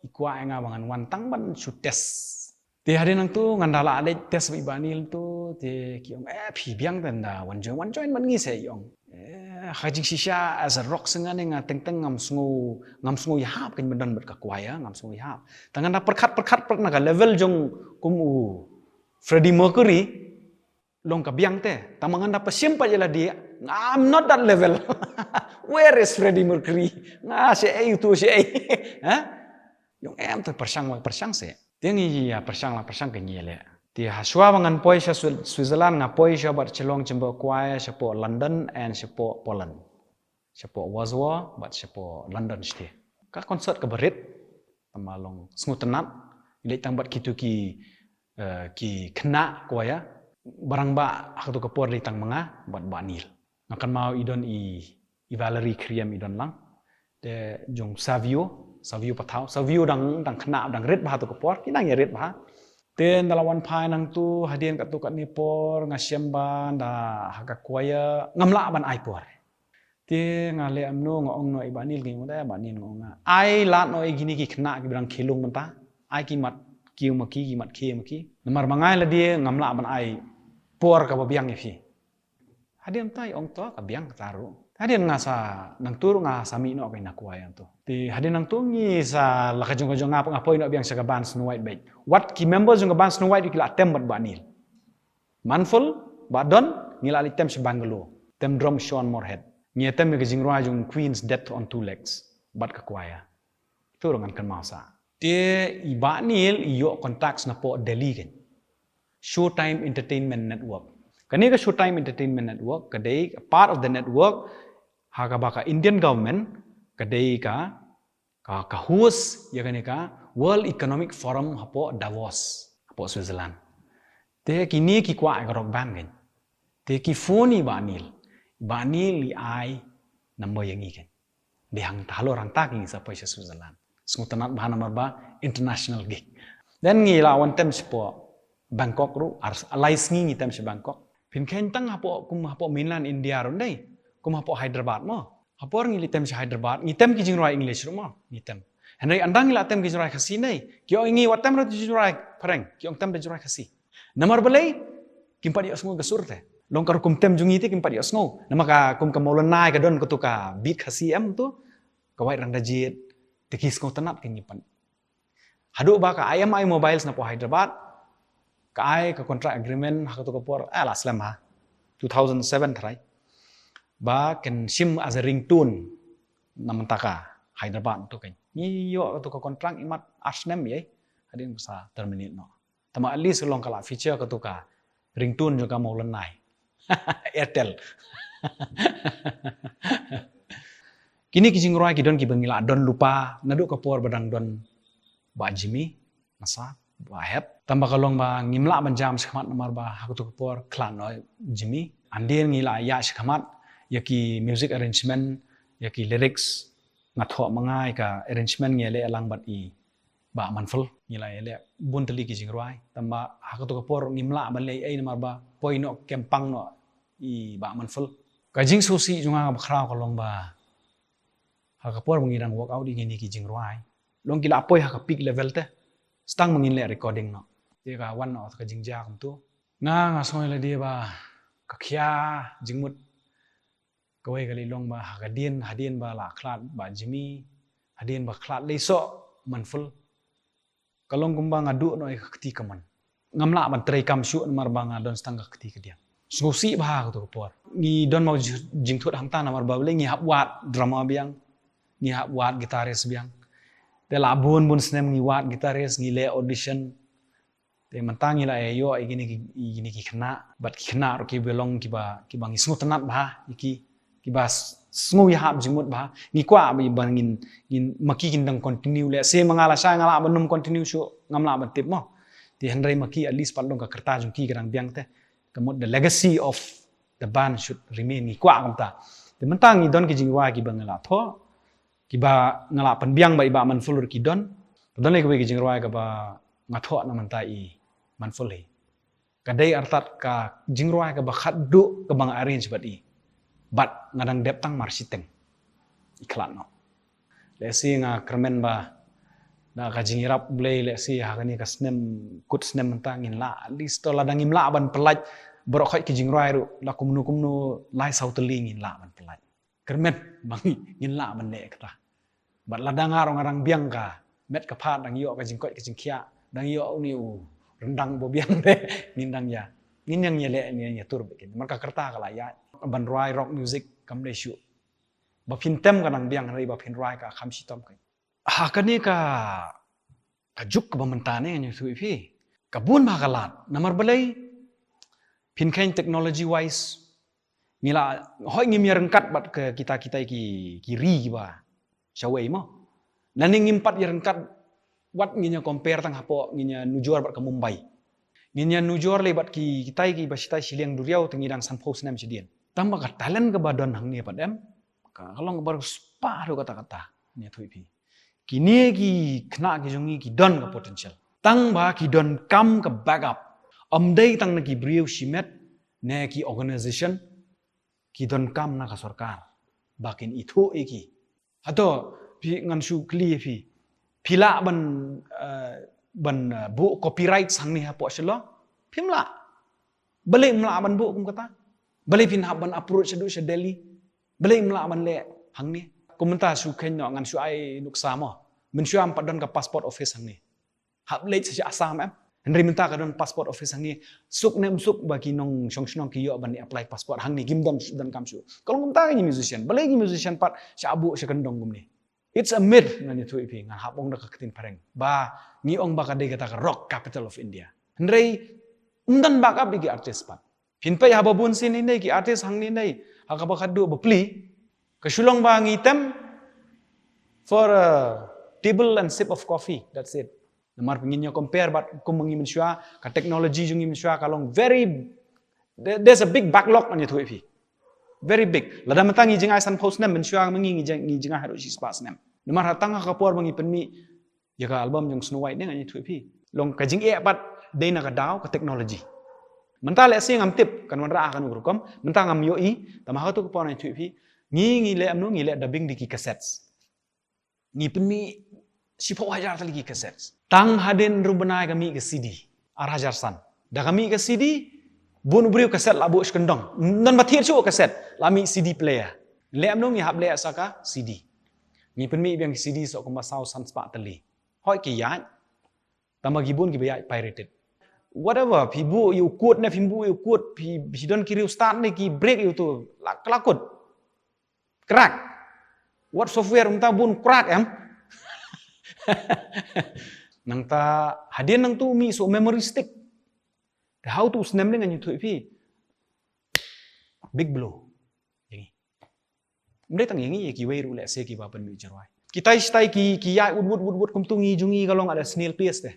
I kwah ïa nga ba ngan wan tang ban shu test. Te hadien nangto ngan da lah leit test bad i Bah Neil to, te ki ong, eh, phi biang te nda wan join, wan join bad ngi seh, i ong. Eh, ha jingshisha as a rock singer ne nga teng teng ngam sngew, ngam sngew ïahap kein ban don bad ka choir, ngam sngew ïahap. Te ngan da pyrkhat, pyrkhat, pyrkhat na ka level jong kum u Freddie Mercury, long ka biang te. Tang ba ngan da pynshim pat ïa lade, I'm not that level. Where is Freddie Mercury? Nga shaei uto shaei. Ha? I ong em, to pyrshang la pyrshang seh. Te ngi ïa pyrshang la pyrshang, ka ngi ïaleh. Te ha shuwa ba ngan poi sha Swi-, Switzerland, nga poi sha bad Shillong Chamber Choir shapoh London and shapoh Poland. Shapoh Warsaw bad shapoh London shatei. Ka concert kaba rit, tang ba long sngewtynnat. I leit tang bad kito ki, eh, ki khynnah choir. Barang ba ha kato ka por dei tang ma nga bad Bah Neil. Nga kynmaw i don i, i Valerie Khriem i don lang. Te jong Savio, Savio Pathaw, Savio dang, dang khynnah, dang rit bha ha kato ka por, ki dang ïa rit bha. Te nda la wan phai nangto, hadien katto katne por nga shem ba nda ha ka choir ngam lah ban ai por. Te nga leh kumno, nga ong noh ïa i Bah Neil, nga ong da Bah Neil, nga ong, nga ai lad noh ïa kine ki khynnah kiba dang khie lung mynta. Ai ki mat kiew ma ki, ki mat khie ma ki. Namar ba nga ïa lade ngam lah ban ai por kaba biang ïa phi. Hadien ta i ong to ka biang kata ruh. Hadien nga sa, nangto ruh nga sa mih noh ka ina choir to. Te hadien nangto ngi sa la ka jong ka jong nga, nga poi noh biang sha ka band Snow White bad. Wat ki member jong ka band Snow White ki la tem bad Bah Neil. Manful, Bah Don, ngi la leit tem sha Bangalore. Tem drum Sean Moorhead. Ngi tem ïa ka jingrwai jong Queen's Death on Two Legs bad ka choir. To ruh ngan kynmaw sa. Te i Bah Neil i ïoh contacts napoh Delhi kein. Showtime Entertainment Network. Kane ka Showtime Entertainment Network ka dei a part of the network ha kaba ka Indian government ka dei ka, ka, ka host ïa kane ka World Economic Forum hapoh Davos, hapoh Switzerland. Te kine ki kwah ïa ka rock band kein. Te ki phone ïa i Bah Neil. Bah Neil i ai number ïa ngi kein. Dei hangta, halor hangta ki ngi sa poi sha Switzerland. Sngewtynnat bha namar ba international gig. Then ngi la wan tem shapoh Bangkok ruh, ar, lai sngi ngi tem sha Bangkok. Phin kheiñ tang hapoh, kum hapoh mainland India ruh dei. Kum hapoh Hyderabad mo. Ha por ngi leit tem sha Hyderabad, ngi tem ki jingrwai English ruh mo, ngi tem. Hynrei ynda ngi la tem ki jingrwai Khasi dei, ki ong ngi wat tem ruh ki jingrwai phareng, ki ong tem da jingrwai Khasi. Namar balei? Kim pat ïohsngew ka sur te. Long ka rukom tem jong ngi te kim pat ïohsngew. Namar ka kum ka Mawlynnai ka don katu ka beat Khasi em tu. Ka White Rangdajied. Te ki sngewtynnat ki ngi pat. Haduh ba ka I M I Mobiles na poh Hyderabad ka ai ka contract agreement ha katu ka por, eh, la slem ha two thousand seven trai, ba kan shim as a ringtone na mynta ka Hyderabad tu kan. Ngi ïoh katu ka contract imat ar snem ïa. Hadien sa terminate noh. Tama at least long ka la feature katu ka ringtone jong ka Mawlynnai. Airtel. Kine ki jingrwai ki don kiba ngi la don lypa naduh ka por ba dang don Bah Jimmy Massad, Bah Hep. Tangba ka long ba ngim lah ban jam shakhmat namar ba ha katu ka por khlad noh Jimmy. Hadien ngi la ïaid shakhmat ïa ki music arrangement, ïa ki lyrics, nga thoh ma nga ïa ka arrangement ngi leh lang bad i Bah Manful. Ngi la ïaleh bun tylli ki jingrwai. Tangba ha katu ka por ngim lah ban leh ei namar ba poi noh kem pang noh i Bah Manful. Ka jingsngewsih jong nga bakhraw ka long ba ha ka por ba ngi dang work out ïa kine ki jingrwai, long ki la poi ha ka peak level te. Stang ba ngin leh recording noh, te ka wan noh ka jingjia kumtu. Nga, nga sngew ïa lade ba ka khia jingmut. Kawei ka lei long ba hadien, hadien ba la khlad Bah Jimmy, hadien ba khlad lei soh Manful, ka long kumba nga duh noh ïa ka kti kamon. Ngam lah ban trei kam shuh namar ba nga don tang ka kti kadiang. Sngewsih bha ha katu ka por. Ngi don mo jingthut hangta namar ba balei ngi hap wad drummer biang, ngi hap wad guitarist biang. Te la bun bun snem ngi wad guitarist, ngi leh audition. Te mynta ngi la ïoh ïa kine ki, ïa kine ki khynnah, bad ki khynnah ruh kiba long kiba, kiba ngi sngewtynnat bha ïa ki, kiba s-, sngew ïahap jingmut bha. Ngi kwah ba ngin, ngin, ma ki kin dang continue leh. Lehse ma nga lashai nga lah ban ym continue shuh, ngam lah ban tip mo. Te hynrei ma ki at least pat long ka rta jong ki ka dang biang te. Ka mut the legacy of the band should remain, ngi kwah kumta. Te mynta ngi don ki jingrwai kiba nga la thoh, kiba nga la pynbiang ba i Bah Manful ruh ki don. Ka don lei kawei ki jingrwai kaba nga thoh na mynta i Manful hi. Ka dei artat ka jingrwai kaba khatduh kaba nga arrange bad i. Bad nga dang dep tang mar shiteng. I khlad noh. Lehse nga kyrmen ba da ka jingïarap Blei lehse ha kane ka snem, kut snem mynta ngin lah, at least to lada ngim lah ban pyllait baroh khoit ki jingrwai ruh, la kumno kumno lai saw tylli ngin lah ban pyllait. Kyrmen ba ngin lah ban leh kata. Bad lada nga ruh nga dang biang ka met ka phad, dang ïoh ka jingkoit ka jingkhiah, dang ïoh une u ryndang ba biang te, ngin dang ïa, ngin dang ïaleh, ngin ïatur bad kine. Namar ka rta ka la ïaid. Ban rwai rock music kam dei shuh ba phin tem ka dang biang, hynrei ba phin rwai ka kham shitom ka. Ha kane ka, ka juk kaba mynta ne ngan ïathuh ïa phi, ka bun bha ka lad. Namar balei? Phin kheiñ technology wise, ngi la, hooid ngim ïaryngkat bad ka kita, kita ki, ki ri kiba shawei mo. Lane ngim pat ïaryngkat, wat ngin ïa compare tang hapoh, ngin ïa nujor bad ka Mumbai. Ngin ïa nujor lei bad ki, kita kiba shitai shiliang duriaw te ngi dang sanphew snem shadien. Tangba ka talent kaba don hangne pat em, ka, ka long kaba riewspah ruh katta katta, ngan ïathuh ïa phi. Kine ki khynnah ki jong ngi ki don ka potential. Tangba ki donkam ka backup. Ym dei tang na ki briew shimet, ne ki organization, ki donkam na ka sorkar ba kin ithuh ïa ki. Hato phi, ngan shu kylli ïa phi, phi lah ban, eh, ban, eh, buh copyright hangne hapoh Shillong? Phim lah. Balei phim lah ban buh kum kata? Balei phin hap ban approach shaduh sha Delhi? Balei phim lah ban leh hangne? Kum mynta shu kheiñ noh, ngan shu ai nuksa mo. Mynshuwa ym pat don ka passport office hangne. Hap leit sha Assam em. Hynrei mynta ka don passport office hangne. Suk ne ym suk ba ki nongshong shnong ki ïoh ban apply passport hangne, kim don, donkam shuh. Ka long kumta ki musician. Balei ki musician pat sha buh sha kyndong kumne? It's a myth, ngan ïathuh ïa phi, ngan hap ong da ka ktien phareng ba ngi ong ba ka dei kata ka rock capital of India. Hynrei ym don backup ïa ki artist pat. Phin peit haba bun sien hi ne ki artist hangne ne, ha kaba khatduh bapli, ka shu long ba ngi tem for a table and sip of coffee, that's it. Namar phi, ngin ïa compare bad kum ngi mynshuwa, ka technology jong ngi mynshuwa ka long very, there-, there's a big backlog, ngan ïathuh ïa phi. Very big. Lada mynta ngi jngai sanphew snem, mynshuwa ma ngi, ngi jng-, ngi jngai haduh shispah snem. Namar ha tang ha ka por ba ngi pynmih ïa ka album jong Snow White ne, ngan ïathuh ïa phi, long ka jingeh pat dei na ka daw ka technology. Mynta lehse ngam tip kan wanrah ha kano ka rukom, mynta ngam ïohi, tangba ha katu ka por ngan ïathuh ïa phi, ngi, ngi leh kumno, ngi leh dubbing da ki cassettes. Ngi pynmih shiphew hajar tylli ki cassettes. Tang hadien ruh bnai ka mih ka C D, ar hajar san. Da ka mih ka C D, Bun u briew kaset la buh sha kyndong. Nang ba thied shuh kaset la mih C D player. Leh mynno ngi hap leh sa ka C D. Ngi pynmih biang ki C D sa kumba saw san spah tylli. Hooid ki ïaid. Tangba ki bun kiba ïaid pirated. Whatever, phi buh ïa u code ne phim buh ïa u code, phi, phi don ki riewstad ne ki break ïa uto, la, la kut. Crack. Wat software mynta bun crack em. Nangta hadien nangto mih sa u memory stick. Te ha uto u snem ne ngan ïathuh ïa phi. Big blow. Ym dei tang ïa ngi, ïa kiwei ruh lehse kiba pynmih jingrwai. Kitai shitai ki, ki ïaid wut wut wut wut kumto, ngi jong ngi ka long at a snail pace te.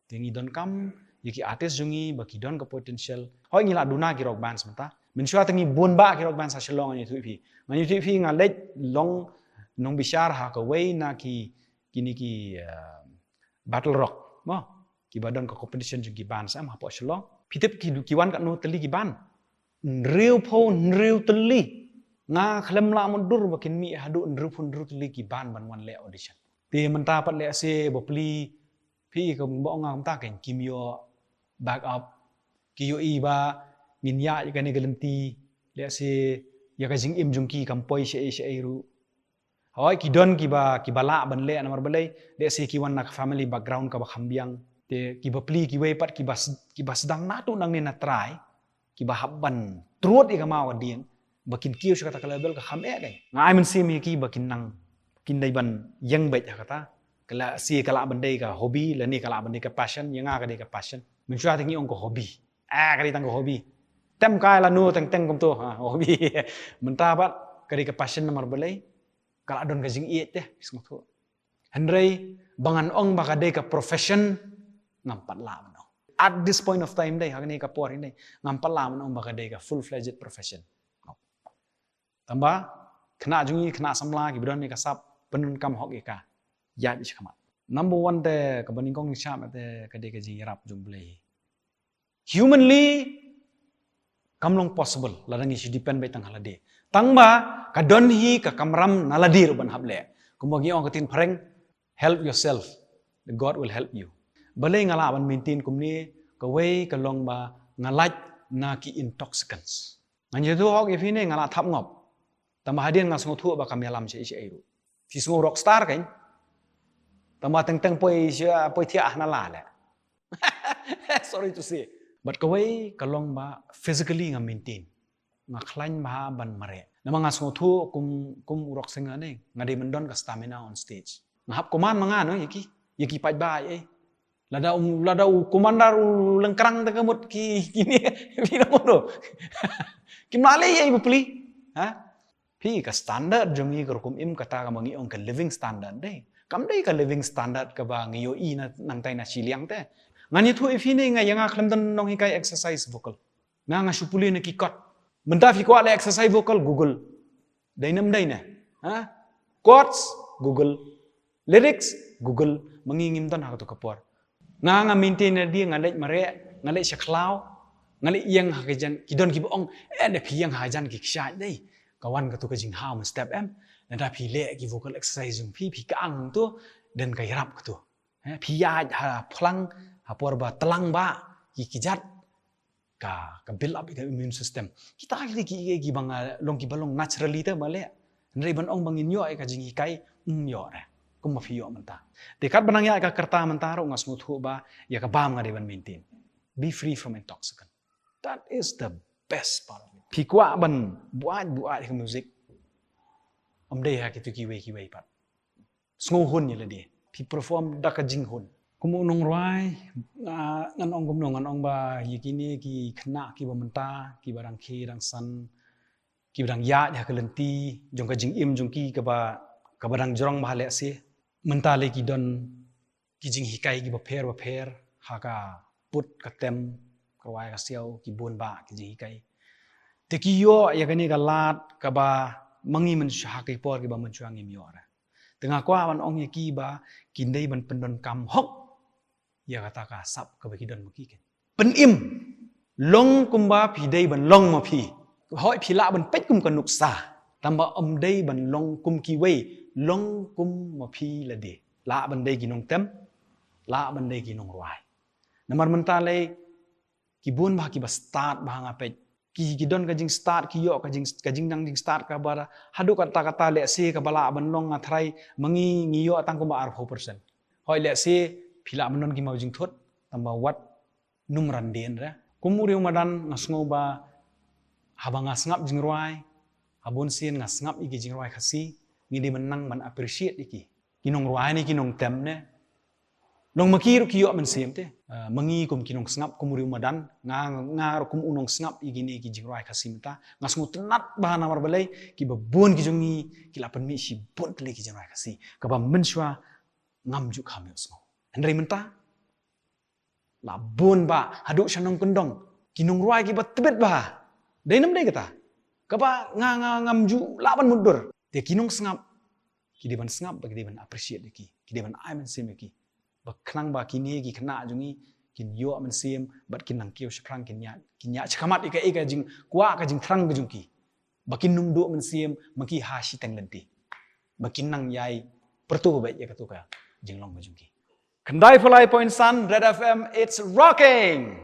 Te ngi donkam ïa ki artist jong ngi ba ki don ka potential. Hooid ngi la duna ki rock bands mynta. Mynshuwa te ngi bun bah ki rock bands ha Shillong, ngan ïathuh ïa phi. Ngan ïathuh ïa phi, nga leit long nongbishar ha kawei na ki, kine ki, eh, battle rock, mo. Kiba don ka competition jong ki bands em hapoh Shillong. Phi tip ki, ki wan katno tylli ki band? Hynriewphew hynriew tylli. Nga khlem lah mutdur ba kin mih haduh hynriewphew hynriew tylli ki band ban wan leh audition. Te mynta pat lehse bapli, phi, kumba ong nga mynta kein, kim ïoh back up. Ki ïohi ba ngin ïaid ïa kane ka lynti, lehse ïa ka jingim jong ki kam poi shaei shaei ruh. Hooid ki don kiba, kiba lah ban leh, namar balei, lehse ki wan na ka family background kaba kham biang. Te kiba pli kiwei pat kiba s-, kiba sdang nato nangne na trai, kiba hap ban trud ïa ka maw ka dieng ba kin kiew sha kata ka level ka kham eh kein. Nga ai mynsiem ïa ki ba kin nang, kin dei ban ïeng beit ha kata. Ka lehse ka lah ban dei ka hobby lane ka lah ban dei ka passion, ïa nga ka dei ka passion. Mynshuwa te ngi ong ka hobby. Ah, ka dei tang ka hobby. Tem kai lano teng teng kumto, ha, hobby. Mynta pat ka dei ka passion namar balei, ka la don ka jingïeit te, phi sngewthuh. Hynrei ba ngan ong ba ka dei ka profession, ngam pat lah ban ong. At this point of time dei, ha kane ka por dei, ngam pat lah ban ong ba ka dei ka full-fledged profession. Tangba khynnah jong ngi, khynnah samla kiba don ïa ka sap pyndonkam hok ïa ka, ïaid beit shakhmat. Number one te kaba nyngkong nyngshap te ka dei ka jingïarap jong U Blei. Humanly kam long possible lada ngi shu depend beit tang ha lade. Tangba ka don hi ka kamram na lade ruh ban hap leh. Kumba ngi ong ka ktien phareng, help yourself, God will help you. Balei nga lah ban maintain kumne? Kawei ka long ba nga lait na ki intoxicants. Ngan ïathuh hok ïa phi ne, nga la thap ngop. Tangba hadien nga sngewthuh ba kam ïalam shaei shaei ruh. Phi sngew rockstar kein? Tangba teng teng poi sha, poi thiah ha nala leh. Sorry to say. But kawei ka long ba physically nga maintain. Nga khlaiñ bha ban mareh. Namar nga sngewthuh kum, kum u rock singer ne, nga dei ban don ka stamina on stage. Nga hap command ma nga, no, ïa ki, ïa ki paidbah ei. Lada u, lada u commander u lyngkrang te ka mut ki, kine, phi nang mut ruh. Kim lah leh ei bapli. Ha? Phi, ka standard jong ngi ka rukom im kata kaba ngi ong ka living standard dei. Kam dei ka living standard kaba ngi ïohi na, nangtai na shiliang te. Ngan ïathuh ïa phi ne, nga, ïa nga khlem don nonghikai exercise vocal. Nga, nga shu pule na ki chord. Mynta phi kwah leh exercise vocal, Google. Dei ne ym dei ne? Ha? Chords, Google. Lyrics, Google. Ma ngi ngim don ha kato ka por. Nga, nga maintain ïa lade, nga leit mareh, nga leit sha khlaw, nga leit ïeng ha ka jan, ki don kiba ong, eh, da phi ïeng ha ka jan ki kshaid dei. Ka wan kato ka jinghaw mynstep em. Lada phi leh ki vocal exercise jong phi, phi kang to, don ka ïarap kato. Eh, phi ïaid ha phlang, ha por ba tlang ba ki kjat, ka, ka build up ïa ka immune system. Kita ki, ki, ki, kiba nga long, kiba long naturally te ba leh. Hynrei ban ong ba ngin ïoh ïa ka jinghikai, ym ïoh re. Kumba phi ïoh mynta. Te katba nang ïaid ka rta mynta ruh nga sngewthuh ba ïa ka bam nga dei ban maintain. Be free from intoxicant. That is the best part of it. Phi kwah ban buaid buaid ïa ka music, ym dei ha kito kiwei kiwei pat. Sngewhun ïa lade. Phi perform da ka jinghun. Kum u nongrwai, ah, ngan ong kumno, ngan ong ba ïa kine ki khynnah kiba mynta, kiba dang khie dang san, kiba dang ïaid ha ka lynti jong ka jingim jong ki kaba, kaba dang jrong bha lehse. Mynta lei ki don ki jinghikai kiba pher bapher ha ka pud ka tem, ka rwai ka siaw, ki bun bah ki jinghikai. Te ki ïoh ïa kane ka lad kaba ma ngi mynshuwa, ha ki por kiba mynshuwa ngim ïoh re. Te nga kwah ban ong ïa ki ba kin dei ban pyndonkam hok ïa kata ka sap kaba ki don ma ki kein. Pynim. Long kumba phi dei ban long ma phi. Hooid phi lah ban peit kum ka nuksa. Tangba ym dei ban long kum kiwei. Long kum ma phi lade. Lah ban dei ki nongtem. Lah ban dei ki nongrwai. Namar mynta lei Ki bun bha kiba stad bha nga peit. Ki, ki don ka jingstad, ki ïoh ka jing, ka jingnang jingstad kaba haduh katta katta lehse kaba lah ban long nga tharai ma ngi ngi ïoh tang kumba arphew percent. Hooid lehse phi lah ban don ki maw jingthut, tangba wat nym ran dien re. Kum u riewmadan nga sngew ba haba nga sngap jingrwai, ha bun sien nga sngap ïa ki jingrwai Khasi, ngi dei ban nang ban appreciate ïa ki. Ki nongrwai ne ki nongtem ne. Long ma ki ruh ki ïoh mynsiem te. Ah, ma ngi kum ki nongsngap kum u riewmadan, nga, nga ruh kum u nongsngap ïa kine ki jingrwai Khasi mynta. Nga sngewtynnat bha namar balei, kiba bun ki jong ngi ki la pynmih shibun tylli ki jingrwai Khasi. Kaba mynshuwa ngam ju kham ïohsngew. Hynrei mynta la bun bha haduh sha nongkyndong. Ki nongrwai kiba tbit bha. Dei ne ym dei kata? Kaba nga, nga, ngam ju lah ban mutdur. Te ki nongsngap, ki dei ban sngap bad ki dei ban appreciate ïa ki. Ki dei ban ai mynsiem ïa ki. Ba khnang ba kine ki khynnah jong ngi kin ïoh mynsiem bad kin nang kiew shaphrang, kin ïa, kin ïa shakhmat ïa kaei ka jingkwah ka jingthrang ka jong ki. Ba kin nym duh mynsiem ma ki ha shiteng lynti. Ba kin nang ïai pyrto beit ïa kato ka jinglong ka jong ki. Khyndai phew lai point san Red F M, it's rocking.